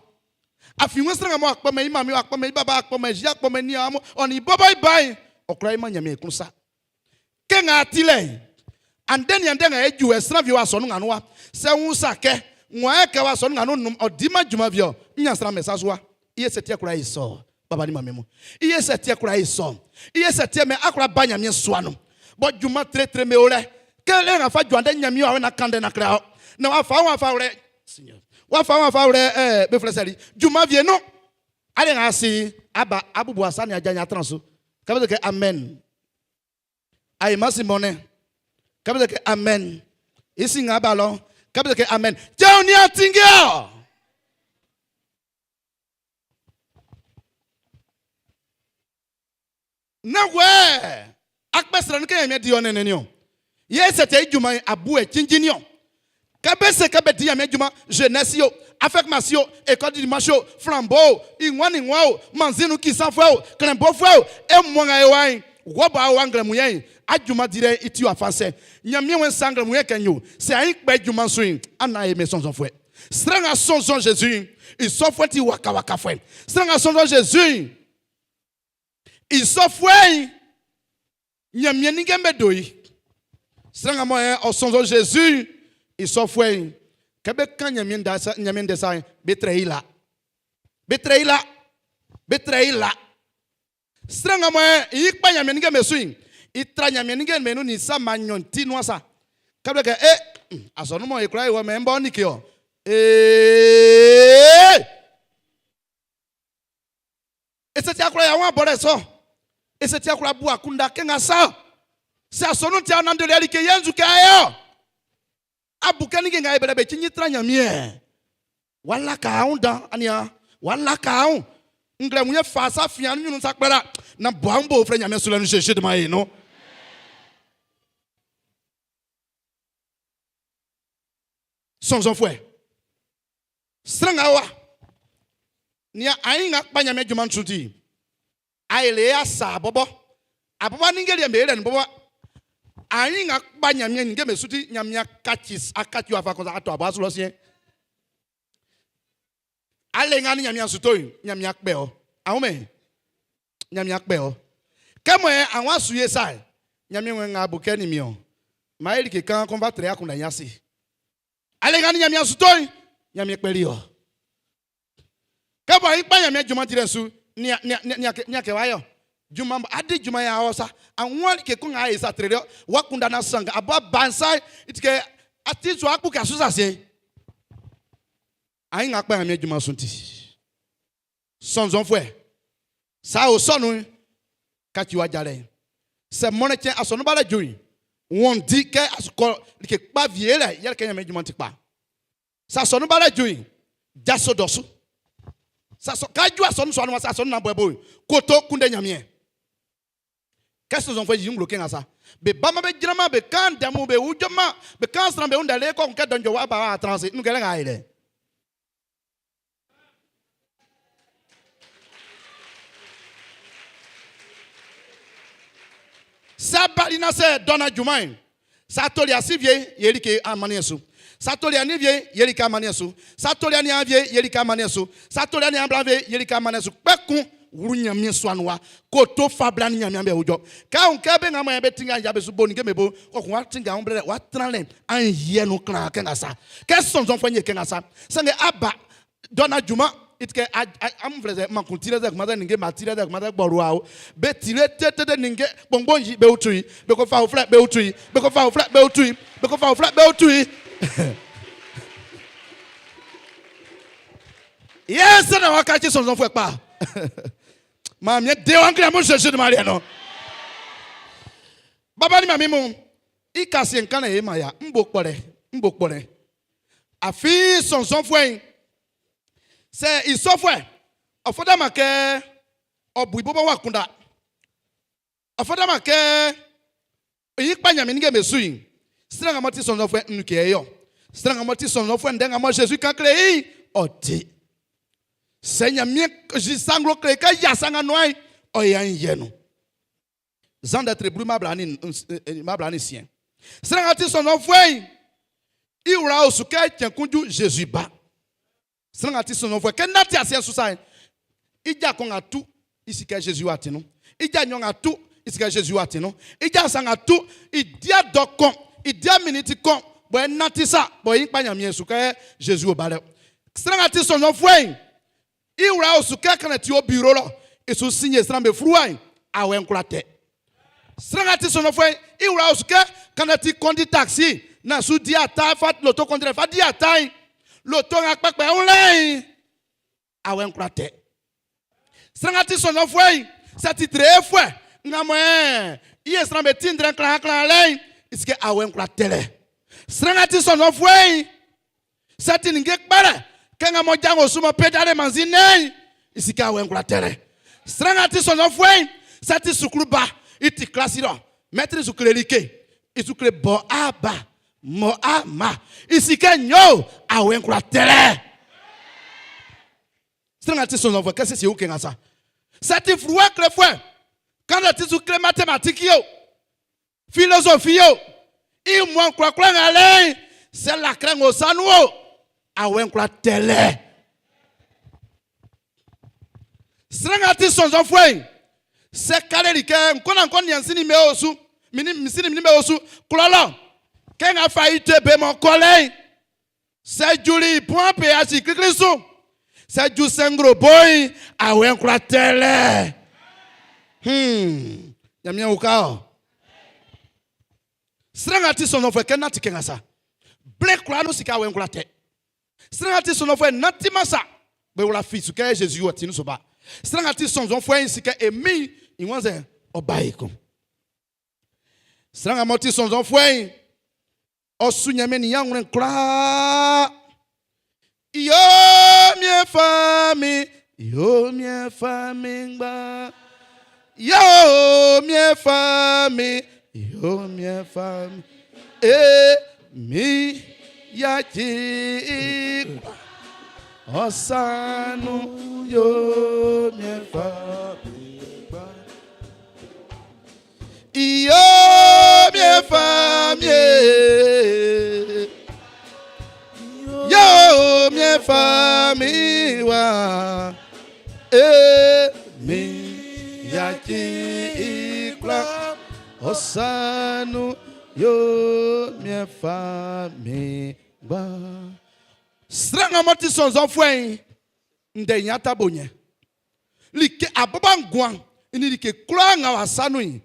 Afin wọn sran nga mɔ akpɔmɛ i mami, akpɔmɛ i baba, akpɔmɛ i zi, akpɔmɛ i nian, ɔ nin i bɔbɔ i ba'n, ɔ kwla yi man Ɲanmiɛn i klun sa. Kɛ nga a ti lɛ'n, andɛ nin andɛ nga e ju ɛ sran fi wa asɔnun nga nun wa, sɛ wun sa kɛ, ŋua ɛ kɛ wa asɔnun nga nun num, ɔ di-man junman fi ɔ, n nyan sran mɛ sa su wa. I ye sɛ tiɛ kwla yi sɔ, baba ni mami mun. I ye sɛ tiɛ kwla yi sɔ. I ye sɛ tiɛ mɛ a kwla ba Ɲanmiɛn sua nun. Bɔ junman tretre me o lɛ. Kɛ le nga fa ju andɛ Ɲanmiɛn wa na kan ndɛ na kle ɔ. Na wa fa wa fa wlɛ, Seigneur. Wa fa wa fa wlɛ, eh, be flɛ sɛli. Junman vie nun. Ale nga si aba abubu asa ni aja nya tran su. Kɛ be kɛ amen. Ayi ma si mɔnɛ. Kɛ be kɛ amen. Isi nga ba lɔ. Kɛ be kɛ amen. Jɛun ni atinge ɔ. Na wɛ akpɛ sran kɛ Ɲanmiɛn di ɔ nɛnnɛn niɔn. Yɛ sɛ tɛ i junman'n abu ɛ cinnjin niɔn. Kɛ be se kɛ be di Ɲanmiɛn junman, jeunesse o, afɛkmasi o, école du dimanche o, flambeau o, i ngua nin ngua o, mannzin nun kisanfuɛ o, klɛn bofuɛ o, e mɔ nga e wa'n, wɔ bɔ a wa nglɛmun yɛ'n, a junman dilɛ'n i ti o afansɛ. Ɲanmiɛn wɛn sa nglɛmun yɛ kɛ n yo, sɛ a kpɛ junman su'n, an na e me sɔnnzɔnfuɛ. Sran nga sɔnnzɔn Zezi'n, i sɔfuɛ'n ti wakawakafuɛ. Sran nga sɔnnzɔn Zezi'n, i sɔfuɛ'n, Ɲanmiɛn ninnge'm be do i. Sran nga mɔ ɔ sɔnnzɔn Zezi'n, i sɔfuɛ'n, kɛ be kan Ɲanmiɛn ndɛ sa'n, be trɛ i la. Be trɛ i la. Be trɛ i la. Sran nga mɔ i kpa Ɲanmiɛn ninnge'm be su'n, i tra Ɲanmiɛn ninnge'm be nun nin sa ma nɲɔn ti nuan sa. Kɛ be kɛ, e, asɔnun mɔ e kwla e wɔ mɛn bɔ nike ɔ. Ee! E se ti akora ya wọn abɔlɛ sɔ. E se ti akora bu akunda kɛ nga sa. Sɛ asɔnun ti anandele like yɛ nzu kɛ ayɔ. Abu kɛ ninnge nga e bɛlɛ be cinnjin tra Ɲanmiɛn. Wala ka ahun dan ania. Wala ka ahun. Nglɛmun yɛ fa sa fia ɲrun sa kpɛra. Na bɔ ahun bo frɛ Ɲanmiɛn sulɛ nu Zezi de ma ye no. Sɔnsɔnfuɛ. Sran nga wa. Nia ayi nga kpa Ɲanmiɛn junman su ti. Ayele ya sa bɔbɔ. Abɔbɔ ninnge liɛ'm be yɛlɛ bɔbɔ. Ayi nga kpa Ɲanmiɛn ninnge be su ti Ɲanmiɛn kaci akaci wafa kɔsa ato abɔ asu lɔ siɛn. Ale nga ni Ɲanmiɛn su to yi Ɲanmiɛn kpɛ ɔ. Ahun mɛ Ɲanmiɛn kpɛ ɔ. Kɛ mɔ yɛ àwọn asu ye sa Ɲanmiɛn wɛn nga bu kɛ ni mi ɔ. Ma e like kan kɔn fa trɛ akunda yasi. Ale nga ni Ɲanmiɛn su to yi Ɲanmiɛn kpɛli ɔ. Kɛ bɔ ayi kpa Ɲanmiɛn junman dilɛ su nia nia nia nia kɛ wa yɔ. Junman a di junman yɛ a ɔ sa. A wun like kun nga a ye sa trele wa kunda na sanga a bɔ bansa i ti kɛ a ti so a kpu kɛ a su sa se. A yi nga kpɛ Ɲanmiɛn junman su'n ti. Sɔnnzɔnfuɛ, sa o sɔ nun'n, kaci wɔ ajalɛ'n. Sɛ mɔnnɛn cɛn asɔnun balɛ ju'n, wɔn di kɛ a su kɔ like kpa wie lɛ yɛle kɛ Ɲanmiɛn junman'n ti kpa. Sɛ asɔnun balɛ ju'n, jaso dɔ su. Sɛ asɔ ka ju asɔnun sua nun wa sɛ asɔnun na bɔ bo'n, koto kunndɛ Ɲanmiɛn. Kɛ sɔnnzɔnfuɛ yi nglo kɛ nga sa, be baman be jranman, be kan ndɛ mun, be ijɔman, be kan sran be wun ndɛ le kɔ kun kɛ dɔnjɔ wa ba wa tran ase. Nun kɛlɛ nga ye lɛ. Sɛ bali na sɛ dɔna junman sa toli asivie yɛ like amaniɛ su. Sa toli anivie yɛ like amaniɛ su. Sa toli aniavie yɛ like amaniɛ su. Sa toli aniablavie yɛ like amaniɛ su. Kpɛkun wlu Ɲanmiɛn sua nun wa ko to fa bla ni Ɲanmiɛn be ujɔ. Kɛ ahun kɛ be nga mɔ be tinga ya be su bo ninnge be bo, kɔkun wa tinga ahun blɛ wa tran lɛ an yɛ nun klan kɛ nga sa. Kɛ sɔnnzɔnfuɛ nye kɛ nga sa. Sanngɛ aba dɔna junman i ti kɛ amun flɛ sɛ mankun tirɛ sɛ kuma sɛ ninnge ma tirɛ sɛ kuma sɛ gbɔrua o be tire tete ninnge kpɔngbɔn yi be utu yi be ko fa uflɛ be utu yi be ko fa uflɛ be utu yi be ko fa uflɛ be utu yi yɛ sɛ na wakaci sɔnnzɔnfuɛ kpa maa miɛ de wa nkiri amun Jésus ni ma liɛ no baba ni mami mu i kasi nkan na ye ma ya n bo kpɔlɛ n bo kpɔlɛ Afin sɔnnzɔnfuɛ'n, sɛ i sɔfuɛ, ɔ fataman kɛ ɔ bu i bɔbɔ wun akunndan. Ɔ fataman kɛ i ɲin kpa Ɲanmiɛn ninnge'm be su'n. Sran nga m'ɔ ti sɔnnzɔnfuɛ'n, nn kɛ ɔ. Sran nga m'ɔ ti sɔnnzɔnfuɛ'n, ndɛ nga mɔ Zezi kan kle i'n, ɔ ti. Sɛ Ɲanmiɛn yi sa nglo kle i kɛ yia sa nga nuan'n, ɔ yɛ ń yɛ nun. Zan ndɛ tre blu mma bla nin siɛn. Sran nga ti sɔnnzɔnfuɛ'n, i wla o su kɛ cɛn kun ju Zezi ba. Sran nga ti sɔnnzɔnfuɛ kɛ nati asiɛ'n su sa'n, i ja kɔn nga tu, i si kɛ Zezi w'a ti nun. I ja nɲɔn nga tu, i si kɛ Zezi w'a ti nun. I ja nsan nga tu, i dia dɔ kɔn, i dia miniti kɔn, bɔ e nati sa, bɔ i kpa Ɲanmiɛn su kɛ Zezi o ba lɛ. Sran nga ti sɔnnzɔnfuɛ'n, I wla o su kɛ kanɛ ti o biro lɔ, i su sinye sran'm be fluwa'n, awɛ'n kwla tɛ. Sran nga ti sɔnnzɔnfuɛ'n, i wla o su kɛ kanɛ ti kɔndi taksi naan su di ata fa loto kɔntinɛ fa di ata'n, loto nga kpɛkpɛ wun lɛ'n, awɛ'n kwla tɛ. Sran nga ti sɔnnzɔnfuɛ'n, sɛ ti trefuɛ nga mɔ ɛɛ i yɛ sran'm be ti ndrɛn klanklan lɛ'n, i si kɛ awɛ'n kwla tɛlɛ. Sran nga ti sɔnnzɔnfuɛ'n, Sɛ ti ninnge kpɛlɛ kɛ nga mɔ jango su mɔ pedale mannzin nɛn'n i sika awɛ'n kwla tɛlɛ. Sran nga ti sɔnnzɔnfuɛ'n, sɛ ti suklu ba i ti klasi lɔ mɛtri su kle like i su kle bɔ a ba mɔ a ma i sika nyo awɛ'n kwla tɛlɛ. Sran nga ti sɔnnzɔnfuɛ kɛ siesie kɛ nga sa. Sɛ ti fluwa klefuɛ kannzɛ ti su kle matematiki o Philosophie o, i muan kwlakwla nga lɛ'n, sɛ laklɛ ng'ɔ sa nun o, awɛ'n kwla tɛlɛ. Sran nga ti sɔnnzɔnfuɛ'n, sɛ kale li kɛ n kɔ na n kɔ nian sini be osu, min ni sini min be osu klɔ lɔ, kɛ nga fa i te be mɔ kɔ lɛ'n, sɛ juli puan pe asi klikli su, sɛ ju sɛngro bo'n, awɛ'n kwla tɛlɛ. Ɲanmiɛn uka ɔ. Sran nga ti sɔnnzɔnfuɛ kɛ nanti kɛ nga sa. Blɛ kwlaa nun sika awɛ'n kwla tɛ. Sran nga ti sɔnnzɔnfuɛ nantiman sa, be wla fi su kɛ Zezi wɔ ti nun so ba. Sran nga ti sɔnnzɔnfuɛ'n si kɛ e Min'n i wan sɛ ɔ ba ekun. Sran nga m'ɔ ti sɔnnzɔnfuɛ'n, ɔ su Ɲanmiɛn nin i awlɛn kwlaa. Yo miɛn fa min, yo miɛn fa min ngba. Yo miɛn fa min, yo miɛn fa min. E mi yaci kpa. Ɔ sa nun yo miɛn fa min ngba. Yo miɛn fa mi. Yo miɛn fa mi wa. E mi yaci i kwla. Ɔ sa nun yo miɛn fa mi gba. Sran nga m'ɔ ti sɔnnzɔnfuɛ'n, ndɛ ɲan ta bo ɲɛ. Like abɔbɔ nguan. I like kwlaa nga w'a sa nun'n,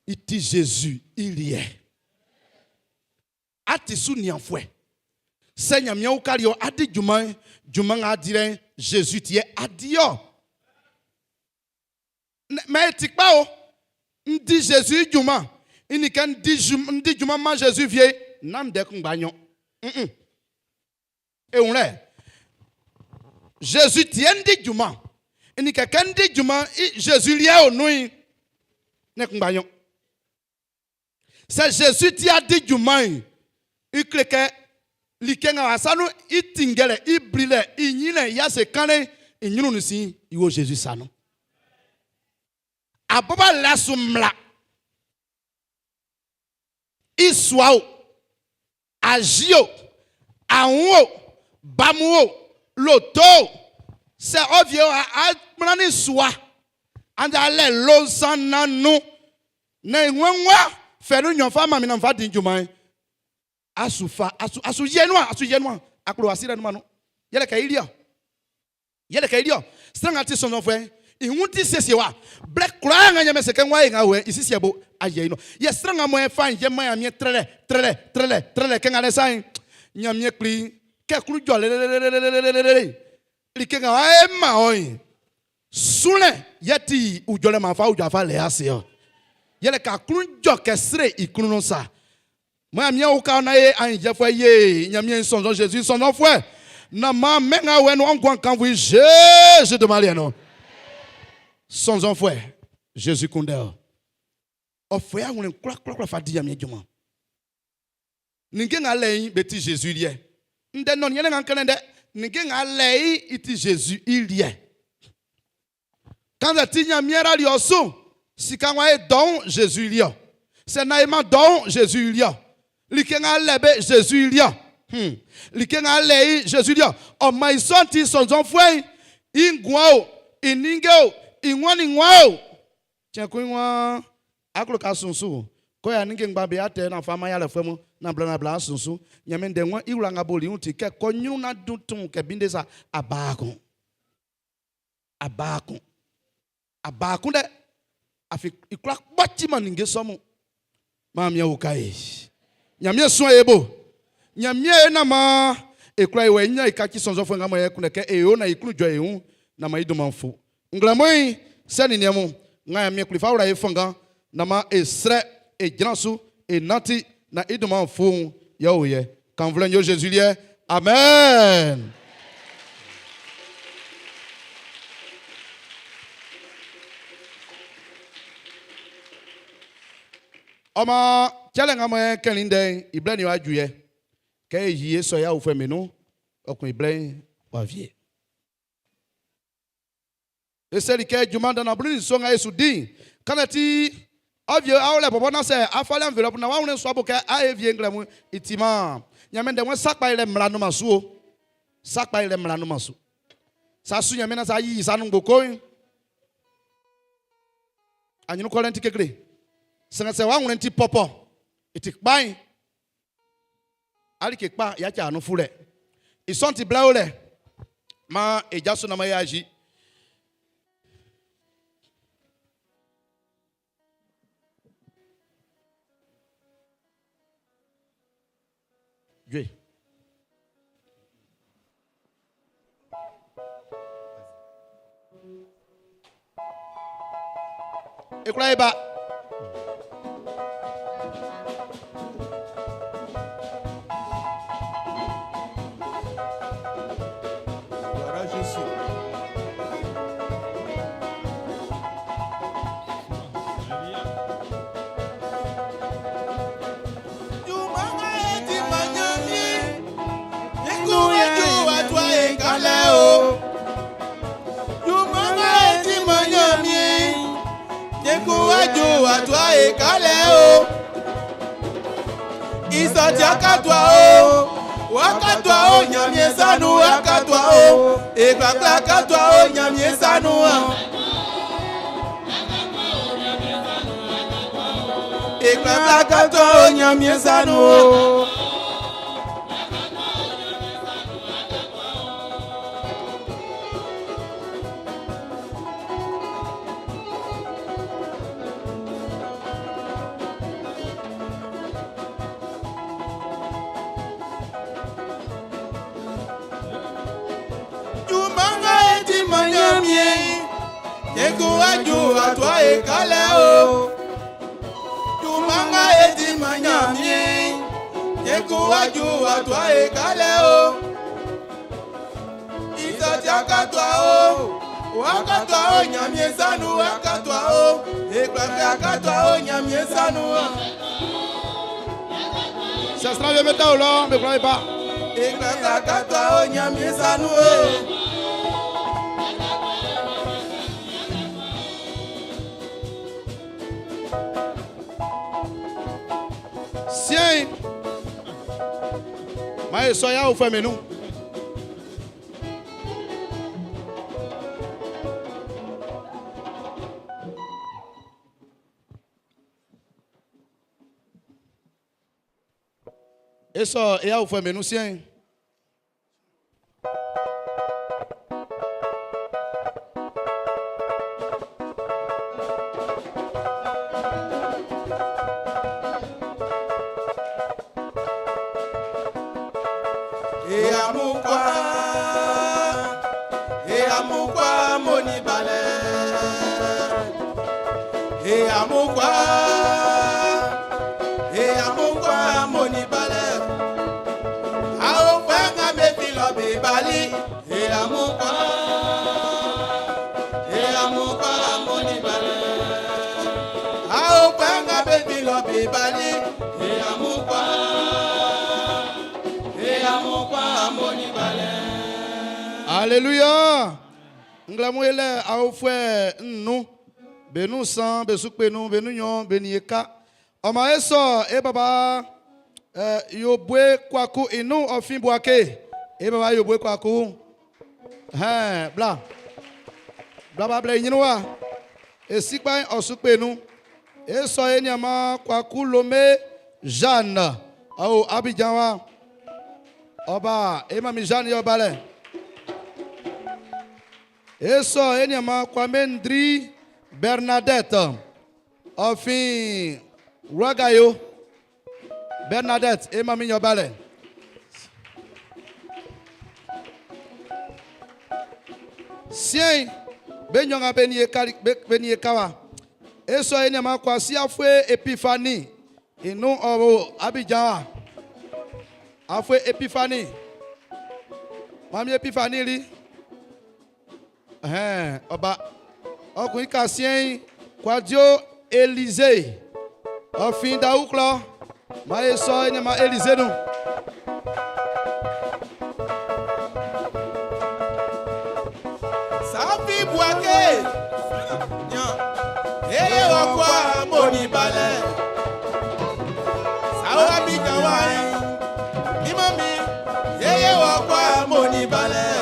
i ti Zezi i liɛ. A ti su nianfuɛ. Sɛ Ɲanmiɛn ukali ɔ a di junman'n, junman nga a dilɛ'n, Zezi ti yɛ a di ɔ. Mɛ e ti kpa o, n di Zezi i junman. I ni kɛ n di n di junman man Zezi wie, nán ndɛ kunngba nɲɔn. Mm E wun lɛ. Zezi ti yɛ n di junman. I ni kɛ kɛ n di junman i Zezi liɛ o nun'n, ndɛ kunngba nɲɔn. Sɛ Zezi ti a di junman'n, i kle kɛ like nga w'a sa nun i tinngɛlɛ, i blilɛ, i ɲinlɛ, i ase kanlɛ'n, i ɲrun nin sin, i wo Zezi sa nun. Abɔbɔ lɛ su mmla. I sua o, azi o, ahun o, bamu o, loto o, sɛ ɔvie o, akplani sua, andɛ alɛ lonsan nanu, na inwenwa fɛnu nyɔnfa ma mi na nfa di junman asu fa asu asu yɛ nua asu yɛ nua aklo asi rɛ numa nu yɛlɛ kɛ ili ɔ yɛlɛ kɛ ili ɔ sran nga ti sɔnnzɔnfuɛ i wun ti siesie wa blɛ kwlaa nga Ɲanmiɛn se kɛ n wa ye nga wɛ i sisi bo ayɛ i no yɛ sran nga mɔ e fa yɛ man Ɲanmiɛn trɛlɛ trɛlɛ trɛlɛ trɛlɛ kɛ nga lɛ sa'n Ɲanmiɛn kpli kɛ klu jɔ lelelelelelele like nga wa e ma ɔ yi sulɛ yɛ ti ujɔlɛ ma fa ujɔ afa lɛ ase ɔ yɛlɛ ka klun jɔ kɛ sre i klun sa mɔ Ɲanmiɛn uka na ye ayin jɛfuɛ ye Ɲanmiɛn sɔnnzɔn Zezi sɔnnzɔnfuɛ na ma mɛn nga wɛ no ɔnguan kanfui Zezi do ma liɛ no sɔnnzɔnfuɛ Zezi kunndɛ ɔ ɔfɛ awlɛn kwlakwlakwla fa di Ɲanmiɛn junman ninnge nga lɛ yi be ti Zezi liɛ ndɛ nɔ yɛlɛ nga kɛlɛ dɛ ninnge nga lɛ yi i ti Zezi i liɛ kannzɛ ti Ɲanmiɛn rali ɔ su sika wa ye dɔn Zezi liɛ sɛ na ye ma dɔn Zezi liɛ like nga lɛ be Zezi liɛ like nga lɛ yi Zezi liɛ ɔ ma i sɔ'n ti sɔnnzɔnfuɛ i nguan o i ninnge o i nguan ni nguan o tiɲɛ ko i nguan aklo ka sunsun kɔ ya ninnge ngba be atɛ na fa ma yalɛfuɛ mu na bla na bla sunsun Ɲanmiɛn ndɛ nguan i wla nga boli i ti kɛ kɔ ɲrun na dun tun kɛ binde sa abaakun abaakun abaakun dɛ afi ikura kpɔtsi ma ninnge sɔ mu maa mia wuka ye Ɲanmiɛn sua ye bo Ɲanmiɛn ye na ma ekura yi wɛ nya ikatsi sɔnsɔnfuɛ nga mo yɛ kunɛ kɛ e yo na iklu jɔ ye ŋu na ma idoma fu nglɛmɔ yi sɛ ni niɛmu nga Ɲanmiɛn kuli fa wla ye fɔngan na ma e srɛ e jran su e nati na idoma fu yɛ o yɛ kanflɛ yo Jésus liɛ amen. Ɔma cɛlɛ nga mo yɛ kɛlin dɛ i blɛ ni wa ju yɛ kɛ e yi e sɔ ya ufɛ menu ɔkun i blɛ wa vie. Eseli kɛ junman dan ablu ni nso nga e su di'n kanɛ ti ɔvie awlɛ bɔbɔ na sɛ afali enveloppe na wawlɛ sɔ bo kɛ a e vie nglɛmu i ti ma Ɲanmiɛn ndɛ wɛn sakpa yi lɛ mmla nunman su o sakpa yi lɛ mmla nunman su sa su Ɲanmiɛn na sa yiyi sa nun gboko'n anyinu kɔlɛ'n ti kekle sɛngɛ sɛ wawlɛ'n ti pɔpɔ i ti kpa'n alike kpa ya tsa anu fu lɛ i sɔn ti blɛ o lɛ ma e su na ma ya zi Dwe. Ekura ye ba. Gloire à Jésus. Jumanga eti manyami, ikuwe juwa twa ekale o. Jumanga eti manyami, ikuwe juwa twa ekale o. Isọ̀tí akatwa o, wakatwa o, nyamie sanu akatwa o, ìgbàgbọ́ akatwa o, nyamie sanu o. Ìgbàgbọ́ akatwa o, nyamie sanu o. Cɛn kun wá ju w'a tua e kalɛ o. Junman nga e di man Ɲanmiɛn'n, cɛn kun wá ju w'a tua e kalɛ o. I sɔ ti akatua o, akatua o Ɲanmiɛn sa nun akatua o. E kwla akatua o Ɲanmiɛn sa nun o. Sɛ sran wie be ta o lɔ, be kwla be ba. E kwla akatua o Ɲanmiɛn sa nun o. Siɛn'n, maan e sɔ y'a aofuɛ min nun. E sɔ e aofuɛ min nun siɛn'n. E amukwa, e amukwa moni balẹ. E amukwa, e amukwa moni balẹ. A ò fẹ́ ká méjì lọ bí balí. E amukwa, e amukwa moni balẹ. A ò fẹ́ ká méjì lọ bí balí. E amukwa, e amukwa moni balẹ. Alléluia. Nglɛmu ele aofuɛ nnu benu san besukpenu benu nyɔ benieka. Ɔmɔ esɔ e baba ɛ yobue kwaku inu ɔfin buake. E baba yobue kwaku. Hɛn bla. Bla ba bla enyinu wa. Esikpa ɔsukpenu. Esɔ eniama kwaku lome Jeanne. Awo Abidjan wa. Ɔba emami Jeanne yɔ ba lɛ. Esɔ eniama Kwame Ndri Bernadette. Ɔfin Ragayo. Bernadette emami yɔ ba lɛ. Siɛn be nyɔŋa be nie kali be nie kawa. Esɔ eniama Kwasi Afue Epiphanie. Inu ɔwɔ Abidjan wa. Afue Epiphanie. Mami Epiphanie li. Ɛhɛn ɔba ɔkùnrin ka siɛn Kwadio Élysée. Ɔfin Dawuklɔ. Ma ye sɔ eniama Élysée nu. Safi Buake. Yan. Eye wakwa moni balẹ̀. Sáwọ́ Abidjan wa ẹ̀. Mímọ́ mi. Eye wakwa moni balẹ̀.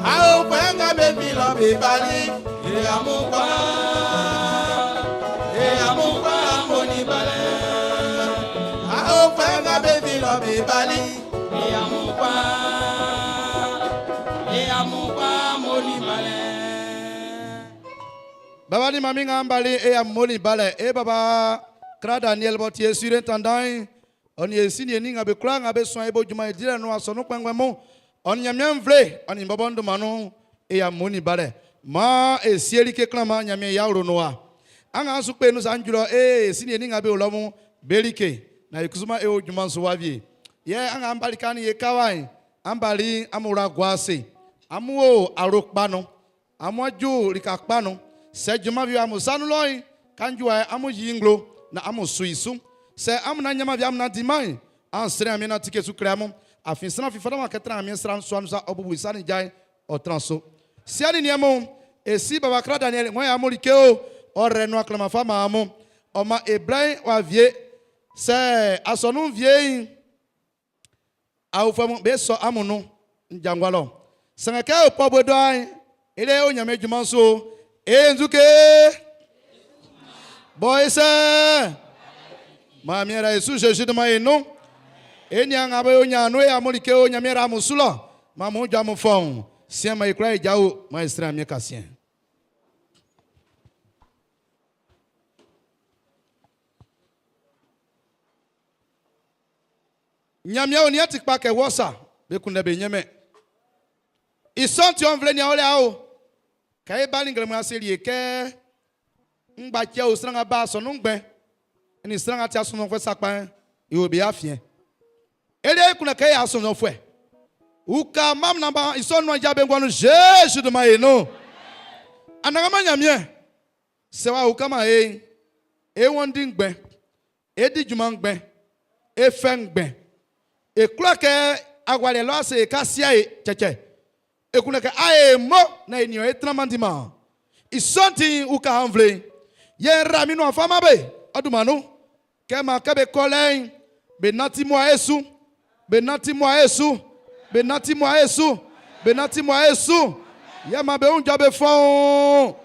A ò fẹ́ ká bèbí lọ bí balẹ̀. Ìyàmú pa. Ìyàmú pa moni balẹ̀. A ò fẹ́ ká bèbí lọ bí balẹ̀. Ìyàmú pa. Ìyàmú pa moni balẹ̀. Baba ni mami nga mbali e ya moni balɛ e baba kra Daniel bɔ tie surintendant ɔni esi ni eni nga be kura nga be sɔn ebo juma edire nu asɔnu kpɛngbɛn mu ɔni nyamia nvle ɔni bɔbɔ ndumanu e ya moni balɛ ma esieli ke klan ma nyamia ya wuro noa an ka sukpe nu san julɔ e esi ni eni nga be wolɔmu belike na ekusuma e o juma so wa vie yɛ an ka mbali kani ye kawa yi an bali amura guase amuwo arokpanu amuaju likakpanu sɛ juma bi amu sanu lɔyi kanju ayɛ amu yi ŋglo na amu su isu sɛ amu na nyama bi amu na di ma yi an srɛ ami na tike su kre amu afi sran fi fana ma kɛtɛ ami sran suanu sa ɔbubu isani dza yi ɔtran so siani niɛmu esi babakra Daniel ŋɔ ya amu like o ɔrɛ nu aklama fa ma amu ɔma ebrahim wa vie sɛ asɔnu vie yi awofɛmu be sɔ amu nu njangwalɔ sɛŋɛkɛ o pɔbue dɔ ayi ele o nyame juma so enzuke bɔyisɛ maamiɛra yesu Jésus de ma ye nu enia ŋa be o nya nu eya mo like o nyame ra mu sulɔ ma mu dza mu fɔn siɛ ma yi kura yi dza o ma yi srɛ amie ka siɛ. Nyamia o ni ati kpa kɛ wɔsa be kun ɖe be nyɛmɛ. Isɔnti wɔn vle nia wole awo. Kɛ e bali nglɛmun seli e kɛ ngbaciɛ o sran nga ba asɔnun ngbɛn ni sran nga ti asɔnunfuɛ sakpa'n i o be afiɛn. E liɛ e kunndɛ kɛ e yɛ asɔnunfuɛ. Uka mam naan ba i sɔ nuan ja be nguan nun Jésus dunman e nun. Anannganman Ɲanmiɛn, sɛ w'a ukaman e'n, e wanndi ngbɛn, e di junman ngbɛn, e fɛ ngbɛn. E kwla kɛ agualiɛ lɔ ase e ka sia e cɛcɛ. E kunndɛ kɛ a e mo na e nin ɔ e tranman diman. I sɔ'n ti'n, uka nvle'n. Yɛ n ra min nuan fa man be ɔ dunman nun. Kɛ man kɛ be kɔ lɛ'n, be nanti muae su, be nanti muae su, be nanti muae su, be nanti muae su. Yɛ man be wun jɔ be fɔuun.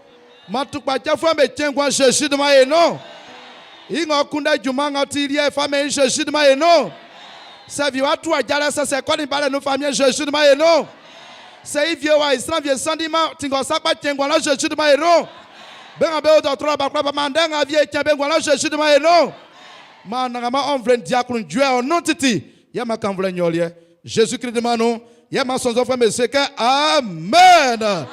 Man tukpacɛfuɛ'm be cɛn nguan Zezi dunman e nun. I ng'ɔ kunndɛ junman ng'ɔ ti i liɛ'n fa mɛn i Zezi dunman e nun. Sɛ wie w'a tu ajalɛ sɛsɛ kɔ nin balɛ nun famiɛn Zezi dunman e nun. Sɛ i wie wa i sran wie sanndi man tinngɔ sakpa cɛn nguan lɔ Zezi dunman e nun. Be nga be o dɔɔtrɔ ba kwla fa-man ndɛ nga wie cɛn be nguan lɔ Zezi dunman e nun. Man Anannganman ɔ nvle'n di aklunjuɛ ɔ nun titi, yɛ man kannvulɛ nyɔn liɛ Zezi Krist dunman nun, yɛ man sɔnnzɔnfuɛ'm be se kɛ, Amen!